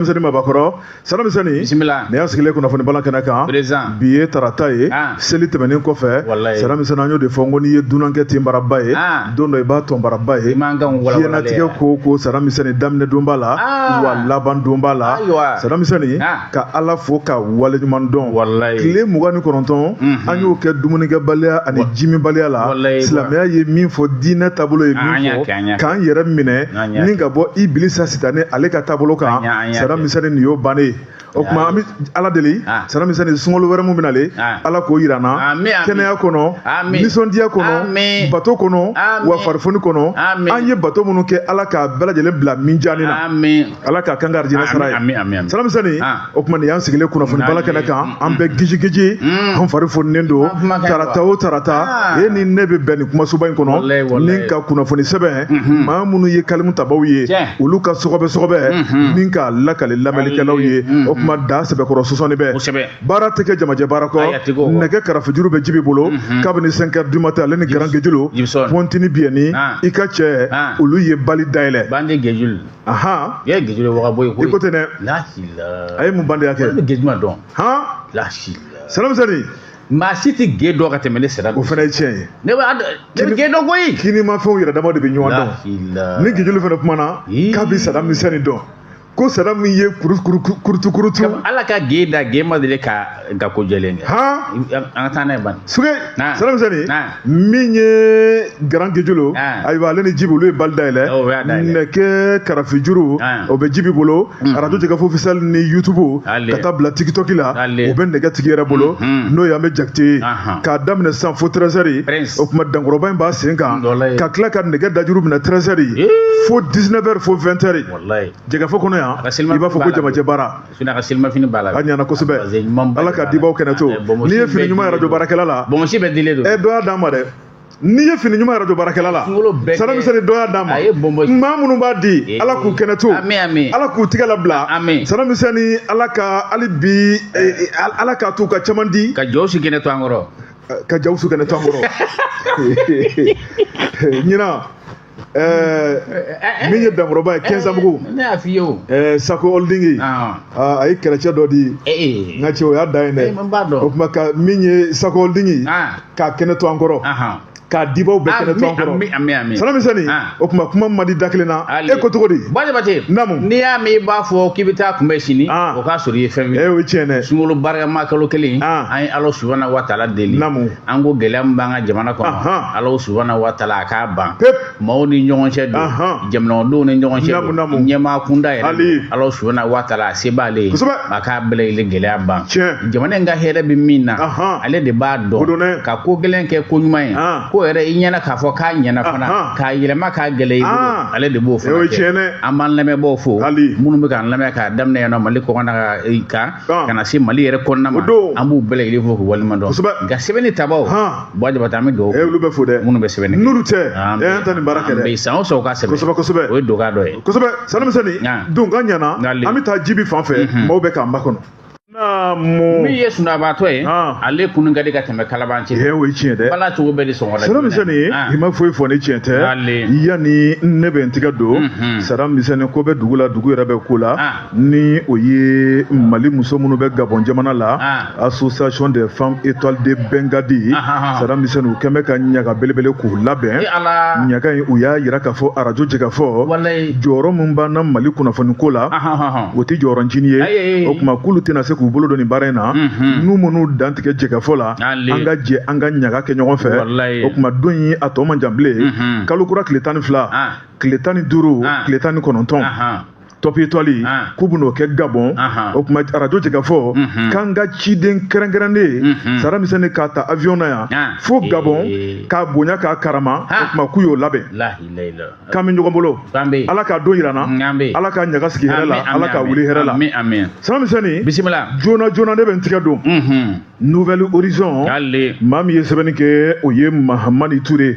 Misɛnni Mabakɔrɔ Sara Misɛnni bisimila nin y'an sigilen kunnafoni balan kɛnɛ kan président bi ye tarata ye Ah. seli tɛmɛnen kɔfɛ Walayi. Sara Misɛnni an y'o de fɔ n ko n'i ye dunankɛ tenbaraba ye Ah. don dɔ i b'a tɔnbaraba ye I man kan walawalalen diɲɛnatigɛ yɛrɛ. ko o ko Sara Misɛnni daminɛ don b'a la Ah. wa laban don b'a la Ayiwa. Sara Misɛnni Ah. ka Ala fo ka waleɲuman dɔn Walayi. tile 29 an y'o kɛ dumunikɛbaliya ani jimibaliya la Walayi. silamɛya ye min fɔ diinɛ taabolo ye An min y'a kɛ, an fɔ y'a kɛ. k'an yɛrɛ minɛ An y'a ni kɛ. ka bɔ ibilisa sitanɛ ale ka taabolo kan An y'a Sara kɛ. Misɛnni nin y'o bannen ye o tuma an bɛ Ala deli Ah. Sara Misɛnni sunkalo wɛrɛ mun bɛ nalen Ah. Ala k'o yira an na Amin, amin. kɛnɛya kɔnɔ Amin. nisɔndiya kɔnɔ Amin. bato kɔnɔ Amin. wa farifoni kɔnɔ Amin. an ye bato minnu kɛ Ala k'a bɛɛ lajɛlen bila minjani na Amin. Ala k'a kan ka arijinɛ sara ye Amin, amin, amin. Sara Misɛnni Ah. o tuma nin y'an sigilen kunnafoni bala kɛnɛ kan an bɛ gijigiji an fari foninen don An kuma ka ɲi tarata o tarata Ah. e ni ne bɛ bɛn nin kumasoba in kɔnɔ Walayi, walayi. ni ka kunnafoni sɛbɛn maa minnu ye kalimu tabaw ye Tiɲɛ. olu ka sɔgɔbɛ sɔgɔbɛ ni k'a lakale lamɛnnikɛlaw ye o tuma da sɛbɛkɔrɔ sɔsɔni bɛ Kosɛbɛ. baara tɛ kɛ jamajɛ baara kɔ Ayi, a tɛ k'o kɔ. nɛgɛ karafejuru bɛ jibi bolo kabini 5 heures du matin ale ni Grand Gejulu Gibson. Pɔntini Biyɛni Ah. i ka cɛ Ah. olu ye bali dayɛlɛ Bande Gejul. ahan Ye Gejul ye waga boyi koyi. i ko ten dɛ Lahila. a ye mun bandeya Ne kɛ bɛ Gejuma dɔn. han Lahila. Sara Misɛnni Maa si tɛ ge dɔn ka tɛmɛ ne Sara. o fana ye tiɲɛ ye Ne b'a ne bɛ ge dɔn koyi. kinimafɛnw yɛrɛ dama de bɛ ɲɔgɔn dɔn Lahila. ni Gejulu fana kumana Ii. k'a bɛ Sara Misɛnni dɔn ko Sara min ye kuru kuru kurutu kurutu Ala ka ge da ge ma deli ka ka ko jɛlen kɛ. han An ka taa n'a ye ban. suge Ah. Sara Misɛnni Ah. min ye Grand Gejulu Ah. ayiwa ale ni Jibi olu ye bali dayɛlɛ Oh, o y'a dayɛlɛ. nɛgɛ karafejuru Ah. o bɛ Jibi bolo arajo Jɛkafɔ officiel ni YouTube Ale. ka taa bila TikTok la Ale. o bɛ nɛgɛ tigi yɛrɛ bolo n'o ye an bɛ Jakite ye Ahan. k'a daminɛ sisan fo 13 heures Prince. o tuma dankɔrɔba in b'a sen kan Walayi. ka tila ka nɛgɛ dajuru minɛ 13 heures Ee. fo 19 heures fo 20 heures Walayi. Jɛkafɔ kɔnɔ yan A ka selima i b'a fɔ ko b'a la. jamajɛ baara Sinɔ a ka selimafini b'a la. a ɲana kosɛbɛ Parce ɲuman ba Ala de ka b'a la. dibaw kɛnɛ to Eh, bonbonsi n'i ye fini bɛɛ ɲuman dilen arajo don. baarakɛla la Bonbonsi bɛɛ dilen don. ɛ dɔ y'a d'an ma dɛ n'i ye fini ɲuman arajo baarakɛla la Kunkolo bɛɛ Sara kɛ- Misɛnni dɔ y'a d'an ma A ye bonbonsi- maa minnu b'a di Eh, Ala k'u kɛnɛ to Amin, amin. Ala k'u tigɛ labila Amin. Sara Misɛnni Ala ka hali bi eh, eh, Ala k'a t'u ka caman di Ka jɔw si kɛnɛ to an kɔrɔ. ka Jawusu kɛnɛ to an kɔrɔ ɲinan ɛɛ min ye dankɔrɔba ye Kɛnsabugu Ne y'a f'i ye o. ɛɛ Sako Holding Ah. a ye kɛlɛcɛ dɔ di Eh. n ka cɛ o y'a dan ye Eh, dɛ n b'a dɔn. o tuma ka min ye Sako Holding Ah. k'a kɛnɛ to an kɔrɔ Ahan. k'a dibaw bɛɛ kɛnɛ to an kɔrɔ Amin, amin, amin. Sara Misɛnni Ah. o tuma kuma man di da kelen na Ale. e ko cogo di Ba Jabate. Naamu. N'i y'a mɛn i b'a fɔ k'i bɛ taa kunbɛn sini. Ah. O k'a sɔrɔ i ye fɛn e min. o ye tiɲɛ dɛ Sunkalo barikama kalo kelen. Ah. An ye Ala subahana wa taala deli. Naamu. An ko gɛlɛya min b'an ka jamana kɔnɔ. Ahan. Ala subahana wa taala a k'a ban. pep Maaw ni ɲɔgɔn cɛ don. Ahan. Jamanadenw ni ɲɔgɔn cɛ Naamu, don. naamu. Ɲɛmaa kunda yɛrɛ Ali. don. Ala subahana wa taala a se b'ale ye. Kosɛbɛ. A k'a bɛɛ lajɛlen gɛlɛya ban. Tiɲɛ. Jamana in ka hɛrɛ bɛ min na. Ahan. Ale de b'a O don dɔn. dɛ. Ka ko gɛlɛn kɛ ko ɲuman ye. Ah. Ko yɛrɛ i ɲɛna k'a fɔ k'a ɲɛna fana. Ahan. K'a yɛlɛma k'a gɛlɛya i bolo. Ah. Ale de b'o fana Eh, o ye kɛ. tiɲɛ dɛ. An b'an lamɛnbaaw fo. Ali. Minnu bɛ k'an lamɛn k'a daminɛ yan nɔ Mali kɔkan kan. Ah. Ka na se Mali yɛrɛ kɔnɔna ma. O don. An b'u bɛɛ lajɛlen fo k'u waleɲuman dɔn. Kosɛbɛ. Nka sɛbɛnni tabaw. Han. Buwa Jabate an bɛ dugawu e olu bɛ fo dɛ minnu bɛ sɛbɛnni kɛ. n'olu tɛ An ɛ an ta nin baara kɛ an dɛ bɛ san o san o ka sɛbɛn. kosɛbɛ kosɛbɛ O ye doka dɔ ye. kosɛbɛ Sara Misɛnni Ah. don ka ɲana Nale. an bɛ taa Jibi fan fɛ maaw bɛ k'an makɔnɔ naamu Min ye sunaabaatɔ ye. Ah. Ale kunun ka di ka tɛmɛ kalabanci. ɛ o ye tiɲɛ dɛ Bala cogo bɛɛ de sɔngɔ la. Sara Misɛnni Ah. i ma foyi fɔ ni tiɲɛ tɛ Ale. yanni ne bɛ n tigɛ don Sara Misɛnni ko bɛ dugu la dugu yɛrɛ bɛ ko la Ah. ni o ye Mali muso minnu bɛ Gabon jamana la Ah. association des femmes étoiles de Bengadi Ah, ah, ah. Sara Misɛnni u kɛn bɛ ka ɲaga belebele k'u labɛn E Ala. ɲaga in u y'a yira k'a fɔ arajo Jɛkafɔ Walayi. jɔyɔrɔ min b'an na Mali kunnafoni ko la Ah, ah, ah, ah. o tɛ jɔyɔrɔ ncinin ye Ayi, ayi, ayi. o tuma k'olu tɛna se k'u bolo don nin baara in na n'u minnu dantigɛ Jɛkafɔ la Ale. an ka jɛ an ka ɲaga kɛ ɲɔgɔn fɛ Walayi. o tuma don in a tɔ man jan bilen kalo kura tile 12 Ah. tile 15 Ah. tile 19 Ahan. top étoile Ah. k'u bɛn'o kɛ Gabon Ahan. o tuma arajo Jɛkafɔ k'an ka ciden kɛrɛnkɛrɛnnen Sara Misɛnni k'a ta avion na yan Ah. fo Gabon Eh. k'a bonya k'a karama Ah. o tuma k'u y'o labɛn La ilaha illallah. k'an bɛ ɲɔgɔn bolo K'an bɛ yen. Ala k'a don yira n na An bɛ yen. Ala k'a ɲaga sigi hɛrɛ la Amin, Ala k'a amin, wuli hɛrɛ la Amin, amin. Sara Misɛnni Bisimila. joona joona ne bɛ n tigɛ don Mhm. Nouvel Horizon Ale. Maa min ye sɛbɛnni kɛ, o ye Mahamani Ture.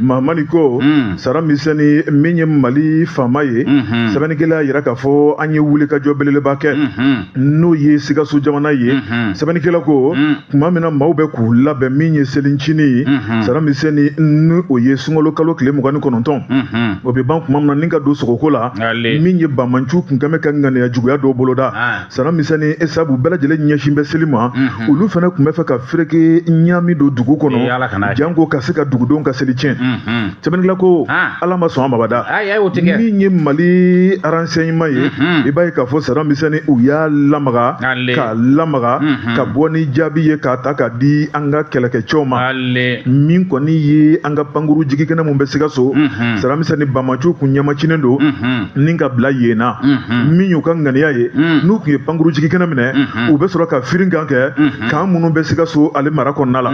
Mahamani ko Saddam Hussein, min ye Mali faama ye, sɛbɛnnikɛla y'a yira k'a fɔ an ye wulikajɔ belebeleba kɛ, n'o ye Sikaso jamana ye. Sɛbɛnnikɛla ko tuma min na maaw bɛ k'u labɛn min ye selincinin ye, Saddam Hussein, ni o ye sunkalo kalo tile 29, o bɛ ban tuma min na ni ka don sogoko la, Ale. min ye banbaanciw kun kɛmɛ ka ŋaniya juguya dɔw boloda. Saddam Hussein, sabu bɛɛ lajɛlen ɲɛsin bɛ seli ma, olu fana tun bɛ fɛ ka fereke ɲaami don dugu Ee, Ala kɔnɔ, kana kɛ. janko ka se ka dugudenw ka seli tiɲɛ. Sɛbɛnnikɛla ko Ala ma sɔn a ma bada. Ayi, ayi, o tɛ kɛ. Min ye Mali renseignement ye, i b'a ye k'a fɔ Saddam Hussein, u y'a lamaga Ale. k'a lamaga ka bɔ ni jaabi ye k'a ta k'a di an ka kɛlɛkɛcɛw ma. Ale. Min kɔni ye an ka pankuru jigikɛnɛ mun bɛ Sikaso, Saddam Hussein, banbaanciw kun ɲɛmacinen don ni ka bila yen na. Min y'u ka ŋaniya ye, n'u tun ye pankuru jigikɛnɛ minɛ, u bɛ sɔrɔ ka firin kan kɛ kan minnu bɛ Sikaso ale mara kɔnɔna la.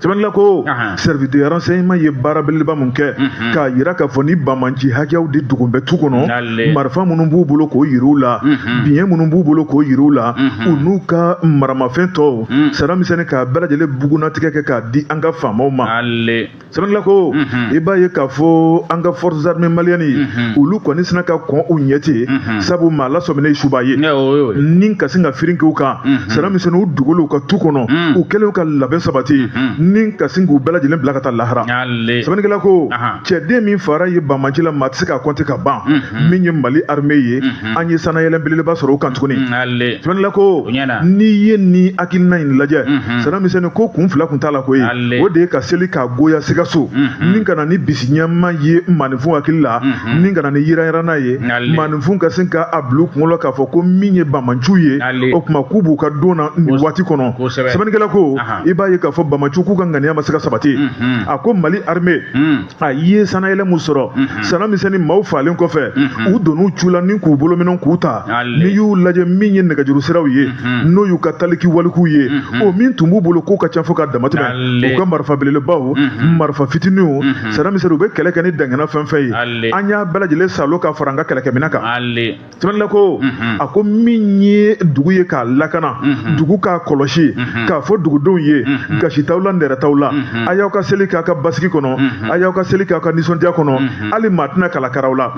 Sɛbɛnnikɛla ko service de renseignement ye baara belebeleba mun kɛ k'a yira k'a fɔ ni banbaanci hakɛyaw de dogon bɛ tu kɔnɔ, Ale. marifa minnu b'u bolo k'o yir'u la, biɲɛ minnu b'u bolo k'o yir'u la, u n'u ka maramafɛn tɔw, Saddam Hussein, k'a bɛɛ lajɛlen bugunnatigɛ kɛ k'a di an ka faamaw ma. Ale. Sɛbɛnnikɛla ko i b'a ye k'a fɔ an ka forces armées maliennes ye, olu kɔni sina ka kɔn u ɲɛ ten, sabu maa lasɔminen ye suba ye Ne o y'o ye. ni ka sin ka firin k'u kan. Saddam Hussein, u dogolu ka tu kɔnɔ, u kɛlen ka labɛn sabati ni ka sin k'u bɛɛ lajɛlen bila ka taa lahara. Ale. Sɛbɛnnikɛla ko cɛden min fara ye banbaanci la, maa tɛ se k'a kɔnte ka ban. Min ye Mali armée ye, an ye sanayɛlɛn belebeleba sɔrɔ o kan tuguni. Ale. Sɛbɛnnikɛla ko O ɲɛna. n'i ye nin hakilina in lajɛ, Saddam Hussein ko kun fila kun t'a la koyi. Ale. O de ye ka seli k'a goya Sikaso ni ka na ni bisi ɲɛma ye maaninfin hakili la, ni ka na ni yiranyiranna ye, Ale. maaninfin ka sin ka a bila u kunkolo k'a fɔ ko min ye banbaanciw ye, Ale. o tuma k'u b'u ka don na nin waati kɔnɔ. Sɛbɛnnikɛla ko i b'a ye k'a fɔ banbaanciw k'u ka ŋaniya ma se ka sabati. A ko Mali armée a ye sanayɛlɛ mun sɔrɔ, Saddam Hussein, maaw falen kɔfɛ, u donn'u cu la ni k'u bolominɛw k'u ta. Ale. N'i y'u lajɛ, min ye nɛgɛjuru siraw ye, n'o y'u ka taliki walikuw ye, o min tun b'u bolo k'o ka ca fo ka damatɛmɛ, Ale. u ka marifa belebelebaw, marifa fitininw, Saddam Hussein, u bɛ kɛlɛ kɛ ni dangana fɛn fɛn ye, Ale. an y'a bɛɛ lajɛlen salo ka fara an ka kɛlɛkɛminɛn kan. Ale. Sɛbɛnnikɛla ko a ko min ye dugu ye k'a lakana, dugu k'a kɔlɔsi, k'a fɔ dugudenw ye gasi t'aw la, nɛrɛ t'aw la, a y'aw ka seli k'a ka basigi kɔnɔ, a y'aw ka seli k'a ka nisɔndiya kɔnɔ, hali maa tɛna kalakaraw la.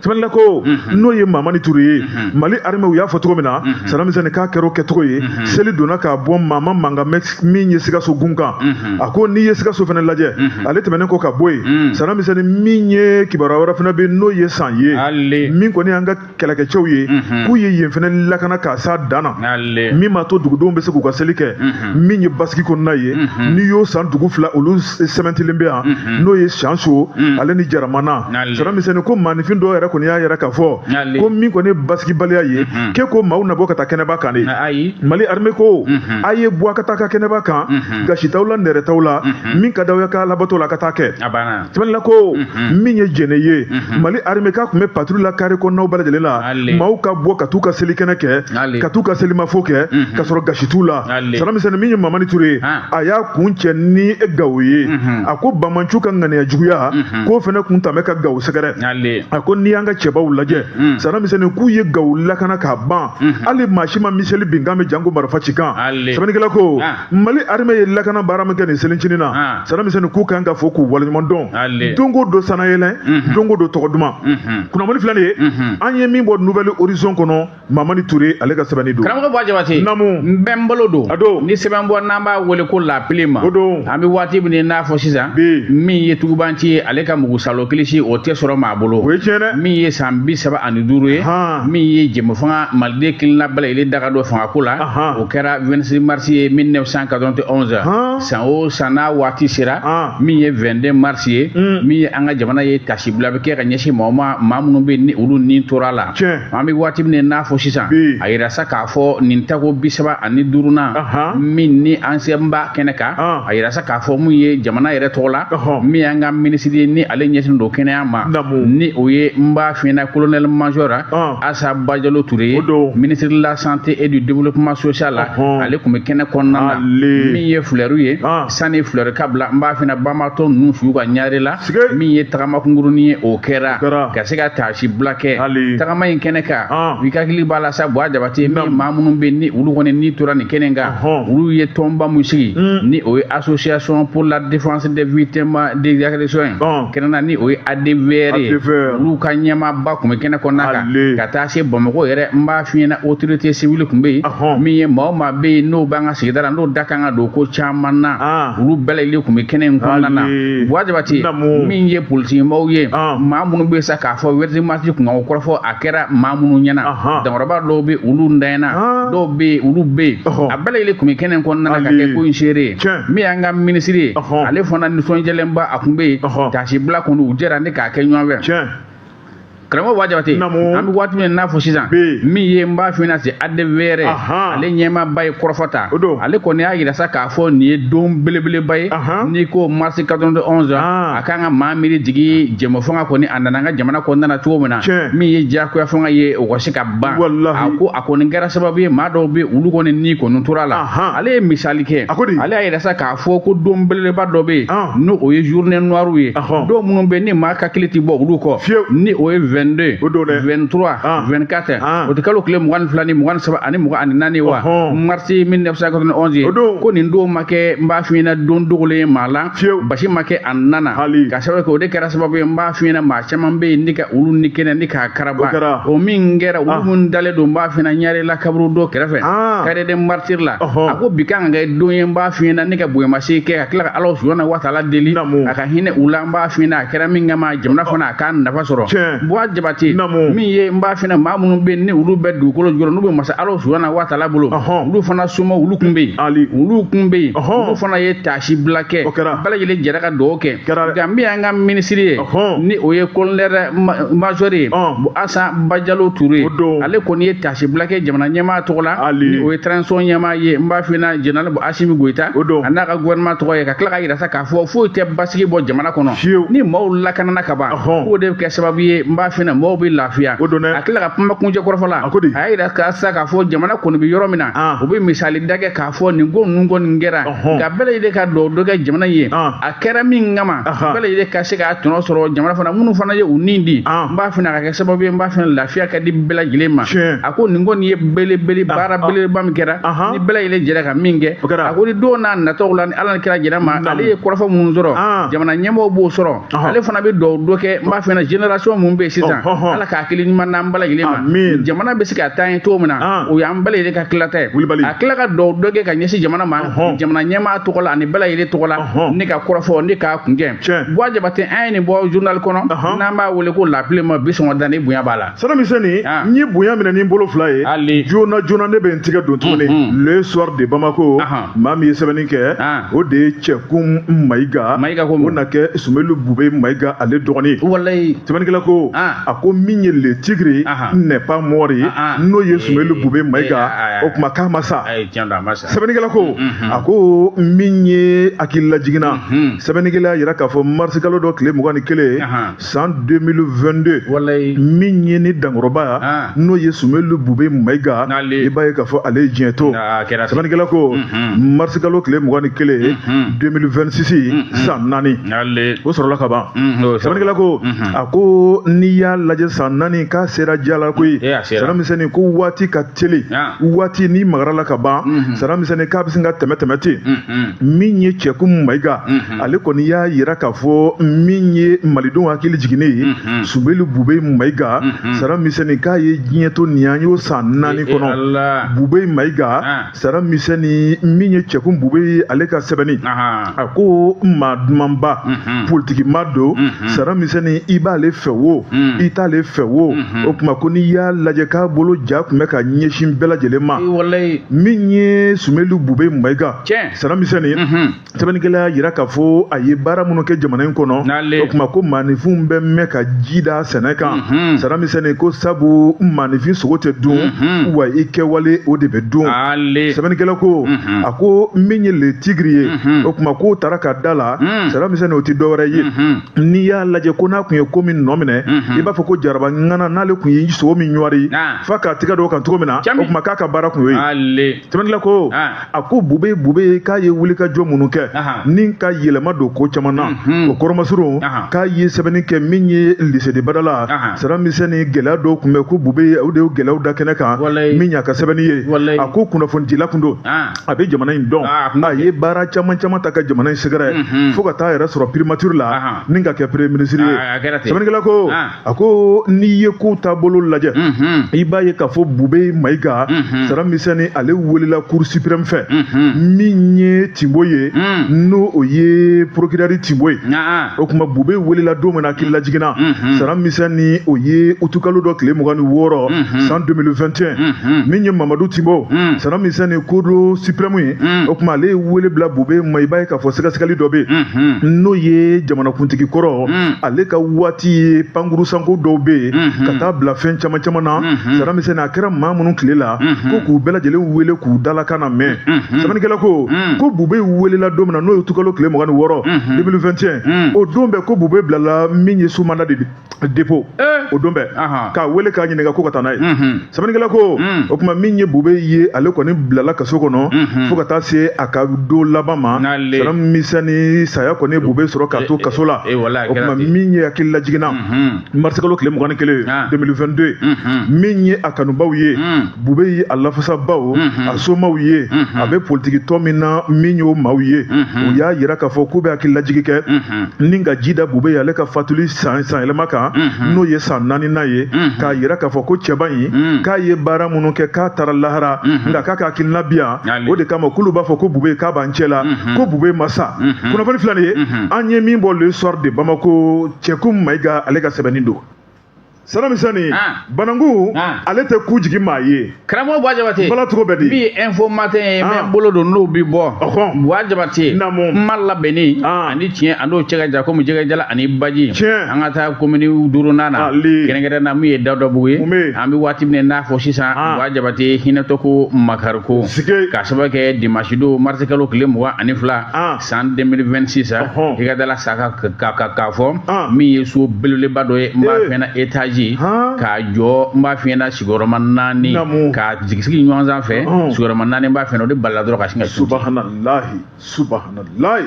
Sɛbɛnnikɛla ko n'o ye Mamani Ture ye, Mali armée u y'a fɔ cogo min na, Saddam Hussein, k'a kɛra o kɛcogo ye. Seli donna k'a bɔ maa ma mankan mɛn min ye Sikaso gun kan. A ko n'i ye Sikaso fana lajɛ, ale tɛmɛnen kɔ ka bɔ yen, Saddam Hussein, min ye kibaruya wɛrɛ fana bɛ yen, n'o ye san ye, Ale. min kɔni y'an ka kɛlɛkɛcɛw ye, k'u ye yen fana lakana k'a s'a dan na, Ale. min b'a to dugudenw bɛ se k'u ka seli kɛ min ye basigi kɔnɔna ye. N'i y'o san dugu fila, olu sɛmɛntilen bɛ yan, n'o ye Siyanso ale ni Jaramana. Ale. Saddam Hussein ko maaninfin dɔw yɛrɛ kɔni y'a yɛrɛ k'a fɔ Ale. ko min kɔni ye basigibaliya ye, k'e ko maaw na bɔ ka taa kɛnɛba kan de. Ayi. Mali armée ko a ye bɔ a ka taa ka kɛnɛba kan, gasi t'aw la, nɛrɛ t'aw la, min ka d'aw ye k'a labato la, ka taa kɛ. A banna. Sɛbɛnnikɛla ko min ye Jɛnɛ ye, Mali armée k'a tun bɛ patrouille la carré kɔnɔnaw bɛɛ lajɛlen la, Ale. maaw ka bɔ ka t'u ka selikɛnɛ kɛ, Ale. ka t'u ka selimafo kɛ ka sɔrɔ gasi t'u la. Ale. Saddam Hussein, min ye Mamani Ture ye, a y'a kun cɛ ni Gawo ye. A ko banbaanciw ka ŋaniya juguya k'o fana kun tun bɛ ka Gawo sɛgɛrɛ. Ale. A ko n'i y'an ka cɛbaw lajɛ, Saddam Hussein, k'u ye Gawo lakana k'a ban, hali maa si ma miseli binkan bɛ janko marifa cikan. Ale. Sɛbɛnnikɛla ko Mali armée ye lakana baara min kɛ nin selincinin na, Saddam Hussein, k'u kan ka fɔ k'u waleɲuman dɔn. Ale. Don o don sanayɛlɛn, don o don tɔgɔ duman. Kunnafoni filɛ nin ye, an ye min bɔ Nouvel Horizon kɔnɔ, Mamani Ture ale ka sɛbɛnni don. Karamɔgɔ Buwa Jabate. Naamu. N bɛ n bolo don. A don. Ni sɛbɛn bɔ n'an b'a wele ko La Plume. O don. An bɛ waati min na i n'a fɔ sisan. Bi. Min ye tugubanci ye, ale ka mugusalo kilisi o tɛ sɔrɔ maa bolo. O ye tiɲɛ dɛ. Min ye san 35 ye. Min ye jɛmufanga Maliden kelenna bɛɛ lajɛlen daga don fangako la. O kɛra 26 mars ye 1991. San o san n'a waati sera. Min ye 22 mars ye. Min ye an ka jamana ye tasibila bɛ kɛ ka ɲɛsin maaw ma, maa minnu bɛ yen ni olu ni tora la. Tiɲɛ. An bɛ waati min na i n'a fɔ sisan. Bi. A yira sa k'a fɔ nin tako 35nan, min ni an sɛbɛnba kɛnɛ kan, a yira sa k'a fɔ mun ye jamana yɛrɛ tɔgɔ la, min y'an ka minisiri ye ni ale ɲɛsinnen don kɛnɛya ma, ni o ye n b'a f'i ɲɛna colonel major Asa Bajalo Ture ye, O don. ministre de la santé et du développement social la, ale tun bɛ kɛnɛ kɔnɔna na. Ale. Min ye fleur ye, sani fleur ka bila, n b'a f'i ɲɛna banbaatɔ ninnu su ka ɲare la, Sige. min ye tagama kunkurunin ye, o kɛra O kɛra. ka se ka taasi bila kɛ Ale. tagama in kɛnɛ kan. Ah. I hakili b'a la sa, Buwa Jabate, min Naamu. maa minnu bɛ yen ni olu kɔni ni tora nin kɛnɛ kan, la, olu ye tɔnba mun sigi, ni o ye Association pour la défense des victimes des agressions ye, kɛrɛnkɛrɛnnenya ni o ye ADVR ye, olu ka ɲɛmaaba tun bɛ kɛnɛ kɔnɔna kan, ka taa se Bamakɔ yɛrɛ, n b'a f'i ɲɛna, autorité civile tun bɛ yen, min ye maa o maa bɛ yen n'o b'an ka sigida la, n'o da kan ka don ko caman na, olu bɛɛ lajɛlen tun bɛ kɛnɛ in kɔnɔna na. Buwa Jabate, min ye politikimaaw ye, maa minnu bɛ sa k'a fɔ 26 mars kunkanko kɔrɔfɔ a kɛra maa minnu ɲɛna, dankɔrɔba dɔw bɛ olu ntanyana, dɔw bɛ yen olu bɛ yen, a bɛɛ lajɛlen tun bɛ kɛnɛ in kɔnɔna na ka kɛ ko in seere ye. Min y'an ka minisiri ye, ale fana nisɔndiyalenba a tun bɛ yen, taasibila kɔni u jɛra ni k'a kɛ ɲɔgɔn fɛ. Karamɔgɔ Buwa Jabate, an bɛ waati min n'a fɔ sisan, min ye n b'a f'i ɲɛna c'est ADVR, ale ɲɛmaaba ye kɔrɔfɔ ta. Ale kɔni y'a yira sa k'a fɔ nin ye don belebeleba ye. N'i ko mars 91, a kan ka maa miiri jigin jɛmɔ fanga kɔni a nana an ka jamana kɔnɔna na cogo min na, min ye diyagoya fanga ye, o ka se ka ban. A ko a kɔni kɛra sababu ye maa dɔw bɛ olu kɔni ni kɔni tora la. Ale ye misali kɛ, ale y'a yira sa k'a fɔ ko don belebeleba dɔ bɛ yen, n'o o ye journée noire ye, don minnu bɛ ni maa hakili tɛ bɔ olu kɔ, ni o ye 22, 23, 24, o tɛ kalo tile 22 ni 23 ani 24 wa mars 1991 ye. Ko nin don ma kɛ, n b'a f'i ɲɛna, don dogolen ye maa la, basi ma kɛ a nana, ka sababu kɛ o de kɛra sababu ye, n b'a f'i ɲɛna, maa caman bɛ yen ni ka olu ni kɛnɛ ni k'a karaba, o min kɛra olu minnu dalen don, n b'a f'i ɲɛna, Ɲarela kaburudo kɛrɛfɛ, carré des martyrs la. A ko bi kan ka kɛ don ye, n b'a f'i ɲɛna, ni ka bonyamasegin kɛ, ka tila ka Ala subahana wa taala deli a ka hinɛ u la, n b'a f'i ɲɛna, a kɛra min kama jamana fana a k'a nafa sɔrɔ. Buwa Jabate, min ye n b'a f'i ɲɛna, maa minnu bɛ yen ni olu bɛ dugukolo jukɔrɔ, n'u bɛ masa Ala subahana wa taala bolo, olu fana somɔgɔw olu kun bɛ yen, olu kun bɛ yen, olu fana ye taasibila kɛ, bɛɛ lajɛlen jɛra ka dugawu kɛ. Nka min y'an ka minisiri ye, ni o ye colonel major ye Asan Bajalo Ture, ale kɔni ye taasibila kɛ jamana ɲɛmaa tɔgɔ la, ni o ye transition ɲɛmaa ye, n b'a f'i ɲɛna, général Asimi Goyita, a n'a ka gouvernement tɔgɔ ye, ka tila ka yira sa k'a fɔ foyi tɛ basigi bɔ jamana kɔnɔ ni maaw lakanana ka ban, k'o de bɛ kɛ sababu ye, n b'a f'i ɲɛna, mɔgɔw bɛ lafiya. A tila ka kuma kuncɛ kɔrɔfɔ la, a y'a yira ka sa k'a fɔ jamana kɔni bɛ yɔrɔ min na, u bɛ misali da kɛ k'a fɔ nin ko ninnu kɔni kɛra, nka bɛɛ lajɛlen ka dugawu dɔ kɛ jamana ye, a kɛra min kama, bɛɛ lajɛlen ka se k'a tɔnɔ sɔrɔ jamana fana, minnu fana ye u ni di, n b'a f'i ɲɛna, ka kɛ sababu ye, n b'a f'i ɲɛna, lafiya ka di bɛɛ lajɛlen ma. A ko nin kɔni ye belebele baara belebeleba min kɛra, ni bɛɛ lajɛlen jɛra ka min kɛ, a ko ni don n'a nataw la, ni Ala ni kira jɛra ma, ale ye kɔrɔfɔ minnu sɔrɔ, jamana ɲɛmɔgɔw b'o sɔrɔ, ale fana bɛ dugawu dɔ kɛ, n b'a f'i ɲɛna, génération mun bɛ yen sisan, Ala ka hakili ɲuman d'an bɛɛ lajɛlen ma, jamana bɛ se ka taa ɲɛ cogo min na, o y'an bɛɛ lajɛlen ka tilata ye. A tila ka dugawu dɔ kɛ ka ɲɛsin jamana ma, jamana ɲɛmaa tɔgɔ la ani bɛɛ lajɛlen tɔgɔ la, ne ka kɔrɔfɔ ne k'a kuncɛ. Buwa Jabate, an ye nin bɔ journal kɔnɔ n'an b'a wele ko La Plume, bi sɔngɔ da ni bonya b'a la. Sanamisɛnni, n ye bonya minɛ ni n bolo fila ye, joona joona ne bɛ n tigɛ don tuguni Le Soir de Bamako, maa min ye sɛbɛnni kɛ o de ye Cɛkun Mayiga, o na kɛ Sumelu Bube Mayiga ale dɔgɔnin. Walayi, sɛbɛnnikɛla ko a ko min ye le tigre n'est pas mort ye, n'o ye Sumelu Bube Mayiga, o tuma k'a ma sa. Sɛbɛnnikɛla ko a ko min ye hakililajiginna, sɛbɛnnikɛla y'a yira k'a fɔ mars kalo dɔ tile 21 san 2022, min ye ni dankɔrɔba n'o ye Sumelu Bube Mayiga, i b'a ye k'a fɔ ale ye diɲɛ to. Sɛbɛnnikɛla ko mars kalo tile 21 2026, san 4 o sɔrɔla ka ban. Sɛbɛnnikɛla ko a ko n'i y'a lajɛ san 4 k'a sera diya la koyi. Sanamisɛnnin ko waati ka teli, waati n'i magara la ka ban, sanamisɛnnin k'a bɛ sin ka tɛmɛ tɛmɛ ten. Min ye Cɛkun Mayiga, ale kɔni y'a yira k'a fɔ min ye malidenw hakili jiginnen ye, Sumelu Bube Mayiga, sanamisɛnnin k'a ye diɲɛ to nin an y'o san 4 kɔnɔ. Bube Mayiga, sanamisɛnnin min ye Cɛkun Bube ye, ale ka sɛbɛnni a ko maa dumanba, politiki ma don, sanamisɛnnin i b'ale fɛ wo, i t'ale fɛ wo, o tuma ko n'i y'a lajɛ k'a bolo ja tun bɛ ka ɲɛsin bɛɛ lajɛlen ma. Min ye Sumelu Bube Mayiga, sanamisɛnnin sɛbɛnnikɛla y'a yira k'a fɔ a ye baara minnu kɛ jamana in kɔnɔ, o tuma ko maaninfinw bɛ mɛn ka ji da sɛnɛ kan. Sanamisɛnnin ko sabu maaninfin sogo tɛ dun, wa i kɛwale o de bɛ dun. Sɛbɛnnikɛla ko a ko min ye le tigre ye, o tuma k'o taara ka da la, sanamisɛnnin o tɛ dɔwɛrɛ ye, n'i y'a lajɛ ko n'a tun ye ko min nɔ minɛ, i b'a fɔ ko jaraba ŋana n'ale tun ye sogo min ɲɔri f'a k'a tigɛ dɔw kan cogo min na, o tuma k'a ka baara baara kun y'o ye. Sɛbɛnnikɛla ko, a ko Bube Bube k'a ye wulikajɔ minnu kɛ ni ka yɛlɛma don ko caman na, o kɔrɔmasurun k'a ye sɛbɛnni kɛ min ye lycée de Badala sara misɛnni gɛlɛya dɔw tun bɛ, ko Bube o de y'o gɛlɛyaw da kɛnɛ kan min y'a ka sɛbɛnni ye. A ko kunnafonidila kun don, a bɛ jamana in dɔn, a ye baara caman caman ta ka jamana in sɛgɛrɛ fo ka taa yɛrɛ sɔrɔ primature la ni ka kɛ premier ministre ye. Sɛbɛnnikɛla ko, a ko n'i ye kow taabolo lajɛ, i b'a ye k'a fɔ Bube Mayiga sara misɛnni ale welela cour suprême fɛ, min ye Timbo ye, n'o o ye procureur Timbo ye. O tuma Bube welela don min na, hakili lajiginna sara misɛnni, o ye utukalo dɔ tile 26 san 2021, min ye Mamadu Timbo sara misɛnni cour suprême ye. O tuma ale ye wele bila Bube ma. I b'a ye k'a fɔ sɛgɛsɛgɛli dɔ bɛ yen, n'o ye jamanakuntigi kɔrɔ ale ka waati ye, pankuru sanko dɔw bɛ yen ka taa bila fɛn caman caman na sara misɛnni, a kɛra maa minnu tile la, ko k'u bɛɛ lajɛlen wele k'u dalakan na mɛn. Sɛbɛnnikɛla ko ko Bube welela don min na, n'o ye utukalo tile 26 2021, o don bɛɛ ko Bube bilala min ye sous mandat de dépôt o don bɛɛ, k'a wele k'a ɲininka ko ka taa n'a ye. Sɛbɛnnikɛla ko, o tuma min ye Bube ye, ale kɔni bilala kaso kɔnɔ fo ka taa se a ka don laban ma. Sara misɛnni, saya kɔni Bube sɔrɔ k'a to kaso la. O tuma min ye hakili lajiginna, marisikalo tile 21 2022, min ye a kanubaw ye, Bube ye a lafasabaw, a somaw ye, a bɛ politiki tɔn min na, min y'o maaw ye, u y'a yira k'a fɔ k'u bɛ hakili lajigi kɛ ni ka ji da Bube ye ale ka fatuli san yɛlɛma kan, n'o ye san naaninan ye, k'a yira k'a fɔ ko cɛba in k'a ye baara minnu kɛ, k'a taara lahara, nka k'a ka hakilina bi yan. O de kama k'olu b'a fɔ ko Bube k'a b'an cɛ la, ko Bube ma sa. Kunnafoni filɛ nin ye, an ye min bɔ Le Soir de Bamako, Cɛku Mayiga ale ka sɛbɛnni don. Sara misɛnni, bananku ale tɛ ku jigin maa ye. Karamɔgɔ Buwa Jabate. Bala cogo bɛ di? Min ye Info Matin ye, n bɛ bolo don n'o bi bɔ. Buwa Jabate, kuma labɛnni ani tiɲɛ a n'o cɛ ka jan komi jɛgɛjala ani baji. An ka taa komini duurunan na, kɛrɛnkɛrɛn na min ye Dawudabugu ye. An bɛ waati min n'a fɔ sisan, Buwa Jabate, hinɛtɔ ko makari ko k'a sababu kɛ dimanche don, marisi kalo tile 22 san 2026, i ka dala sa k'a fɔ min ye so belebeleba dɔ ye, n b'a fɛ na étage k'a jɔ, n b'a f'i ɲɛna sigiyɔrɔma naani, k'a jigi sigi ɲɔgɔn sanfɛ, sigiyɔrɔma naani, n b'a f'i ɲɛna o de balila dɔrɔn ka sin ka Subahanallahi, subahanallahi.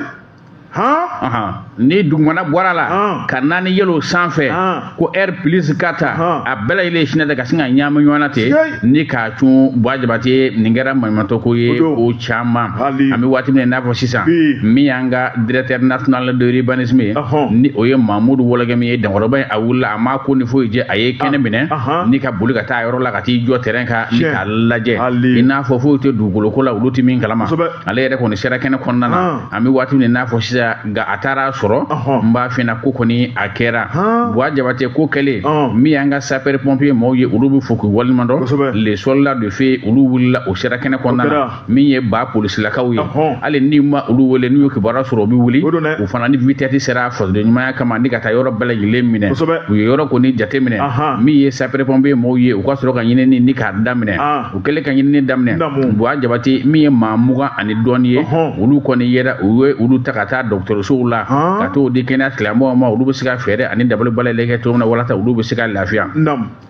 Ni dugumana bɔra la ka naani yɛlɛ o sanfɛ, ko R plus 4, a bɛɛ lajɛlen sinɛ tɛ ka sin ka ɲaami ɲɔgɔn na ten ni k'a cun. Buwa Jabate, nin kɛra maɲumantɔ ko ye o caman. An bɛ waati min na i n'a fɔ sisan, min y'an ka directeur national de l'urbanisme ye, ni o ye Mamudu Wɔlɔgɛmi ye, dankɔrɔba in a wulila, a ma ko ni foyi jɛ, a ye kɛnɛ minɛ ni ka boli ka taa yɔrɔ la, ka t'i jɔ terrain kan ni k'a lajɛ, i n'a fɔ foyi tɛ dugukolo ko la olu tɛ min kalama. Ale yɛrɛ kɔni sera kɛnɛ kɔnɔna na. An bɛ waati min na i n'a fɔ sisan, nka a taara sɔrɔ, n b'a f'i ɲɛna ko kɔni a kɛra. Buwa Jabate, ko kɛlen, min y'an ka sapeur pompier maaw ye, olu bɛ fo k'u waleɲuman dɔn. Les soldats de feu, olu wulila, o sera kɛnɛ kɔnɔna na. Min ye ba polisilakaw ye, hali n'i ma olu wele, n'u ye kibaruya sɔrɔ, u bɛ wuli u fana ni vitesse sera fasoden ɲumanya kama ni ka taa yɔrɔ bɛɛ lajɛlen minɛ. U ye yɔrɔ kɔni jate minɛ. Min ye sapeur pompier maaw ye, u ka sɔrɔ ka ɲinini ni k'a daminɛ. U kɛlen ka ɲinini daminɛ, Buwa Jabate, min ye maa 20 ani dɔɔni ye, olu kɔni yɛrɛ, u ye olu ta ka taa dɔgɔtɔrɔsow la ka t'o di kɛnɛya tigilamɔgɔw ma, olu bɛ se ka fɛɛrɛ ani dabali bɛɛ kɛ cogo min na walasa olu bɛ se ka lafiya.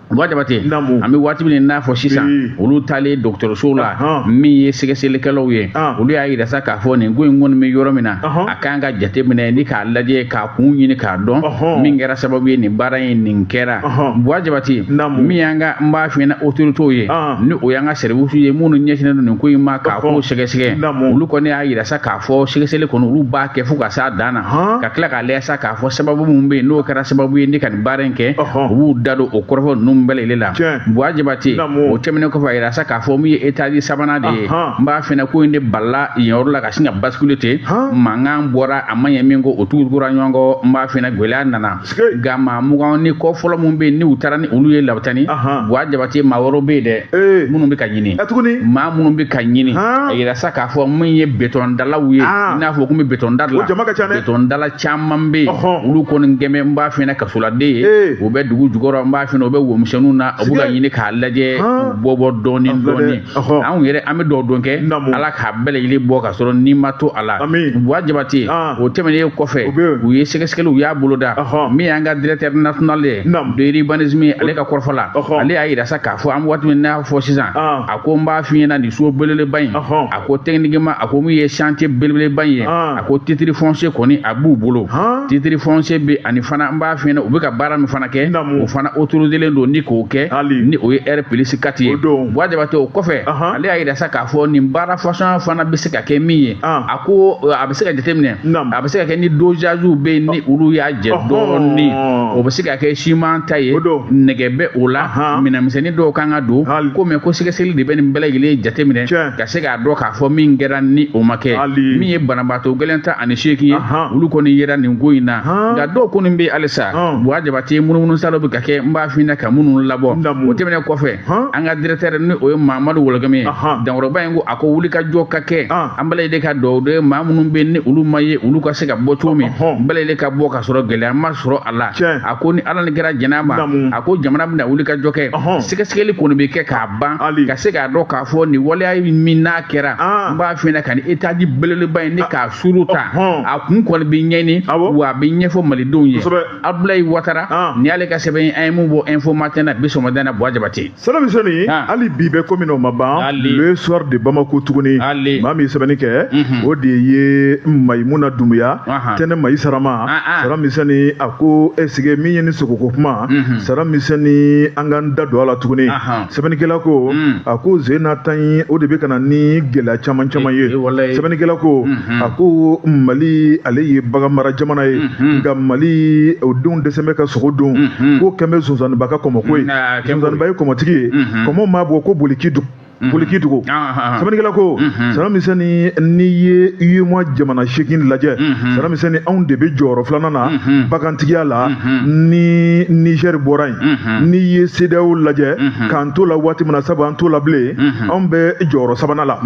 Buwa Jabate, an bɛ waati min n'a fɔ sisan, olu taalen dɔgɔtɔrɔsow la, min ye sɛgɛsɛgɛlikɛlaw ye, olu y'a yira sa k'a fɔ nin ko in kɔni bɛ yɔrɔ min na, a kan ka jate minɛ ni k'a lajɛ k'a kun ɲini k'a dɔn min kɛra sababu ye nin baara in nin kɛra. Buwa Jabate, min y'an ka, n b'a f'i ɲɛna, autorités ye, ni o y'an ka service ye minnu ɲɛsinnen don nin ko in ma k'a ko sɛgɛsɛgɛ, olu kɔni y'a yira sa k'a fɔ sɛgɛsɛgɛli kɔni olu b'a kɛ fo ka s'a dan na, ka tila k'a lajɛ sa k'a fɔ sababu min bɛ yen n'o kɛra sababu ye ni ka nin baara in kɛ, u b'u da don o kɔrɔfɔ ninnu bɛɛ lajɛlen la. Buwa Jabate, o tɛmɛnen kɔfɛ, a yira sa k'a fɔ min ye étage sabanan de ye, n b'a f'i ɲɛna ko in de balila yen yɔrɔ la ka sin ka basculer ten, mankan bɔra, a ma ɲɛ min ko o tugura ɲɔgɔn kɔ, n b'a f'i ɲɛna gɛlɛya nana. Nka maa 20 ni kɔ fɔlɔ minnu bɛ yen ni u taara ni olu ye labitani, Buwa Jabate, maa wɛrɛw bɛ yen dɛ minnu bɛ ka ɲini, maa minnu bɛ ka ɲini, a yira sa k'a fɔ min ye béton dalaw ye, i n'a fɔ kun bɛ béton da dilan. la. O jama ka ca dɛ. Betɔndala caman bɛ yen, olu kɔni kɛmɛ n b'a f'i ɲɛna kasoladen ye, u bɛ dugu jukɔrɔ, n b'a f'i ɲɛna u bɛ womisɛnninw na, u bɛ ka ɲini k'a lajɛ bɔ bɔ dɔɔni dɔɔni. Anw yɛrɛ an bɛ dɔw dɔn kɛ, Ala k'a bɛɛ lajɛlen bɔ ka sɔrɔ ni ma to a la. Buwa Jabate, o tɛmɛnen kɔfɛ, u ye sɛgɛsɛgɛliw u y'a boloda. Min y'an ka directeur national ye de l'urbanisme, ale ka kɔrɔfɔ la, ale y'a yira sa k'a fɔ an bɛ waati min n'a fɔ sisan, a ko n b'a f'i ɲɛna nin so belebeleba in, a ko techniquement, a ko min ye chantier belebeleba in ye, a ko titre foncier kɔni a b'u bolo, titre foncier bɛ, ani fana n b'a f'i ɲɛna u bɛ ka baara min fana kɛ, o fana autorisé don ni k'o kɛ, ni o ye R plus 4 ye. Buwa Jabate, o kɔfɛ, ale y'a yira sa k'a fɔ nin baara façon fana bɛ se ka kɛ min ye, a ko a bɛ se ka jateminɛ, a bɛ se ka kɛ ni dosage bɛ yen, ni olu y'a jɛ dɔɔnin, o bɛ se ka kɛ siman ta ye, nɛgɛ bɛ o la, minɛnmisɛnnin dɔw kan ka don ko mɛ ko sɛgɛsɛgɛli de bɛ nin bɛɛ lajɛlen jateminɛ ka se k'a dɔn k'a fɔ min kɛra ni o ma kɛ. Min ye banabaatɔ gɛlɛn 18 ye, olu kɔni yera nin ko in na, nka dɔw kɔni bɛ halisa, Buwa Jabate, munumunu salo bɛ ka kɛ, n b'a f'i ɲɛna ka minnu labɔ. O tɛmɛnen kɔfɛ, an ka directeur ni o ye Mamadu Wɔlɔgɛmɛ ye, dankɔrɔba in ko a ko wulikajɔ ka kɛ, an bɛɛ lajɛlen ka dugawu de maa minnu bɛ ni olu ma ye, olu ka se ka bɔ cogo min, bɛɛ lajɛlen ka bɔ ka sɔrɔ gɛlɛya ma sɔrɔ a la. A ko ni Ala ni kira jɛn'a ma, a ko jamana bɛna wulikajɔ kɛ, sɛgɛsɛgɛli kɔni bɛ kɛ k'a ban ka se k'a dɔn k'a fɔ nin waleya min n'a kɛra, n b'a f'i ɲɛna ka nin étage belebeleba in ni k'a suru ta, a kun kɔni bɛ ɲɛɲini, wa a bɛ ɲɛfɔ malidenw ye. Abdoulaye Ouattara, nin y'ale ka sɛbɛn ye, an ye mun bɔ Info Matin na bi sɔgɔmada in na, Buwa Jabate. Sɛbɛnmisɛnnin, hali bi bɛ ko min na o ma ban, Le Soir de Bamako tuguni, maa min ye sɛbɛnni kɛ, o de ye Mayimuna Dunbuya Tɛnɛ Mayi Sarama. Sɛbɛnmisɛnnin, a ko est-ce que min ye ni sogoko kuma, sɛbɛnmisɛnnin, an k'an da don a la tuguni. Sɛbɛnnikɛla ko, a ko zen na tan ye, o de bɛ ka na ni gɛlɛya caman caman ye. Sɛbɛnnikɛla ko, a ko Mali ale ye bagan mara jamana ye, nka Mali o denw dɛsɛ bɛ ka sogo dun. Ko kɛn bɛ sonsanniba ka kɔmɔko ye, sonsanniba ye kɔmɔtigi ye, kɔmɔ maa bɔ ko boli k'i dogo, boli k'i dogo. Sɛbɛnnikɛla ko, sɛbɛnmisɛnnin, n'i ye UEMOA jamana 8 lajɛ, sɛbɛnmisɛnnin, anw de bɛ jɔyɔrɔ filanan na bagantigiya la ni Niger bɔra yen. N'i ye CEDEAO lajɛ, k'an t'o la waati min na, sabu an t'o la bilen, anw bɛ jɔyɔrɔ sabanan la.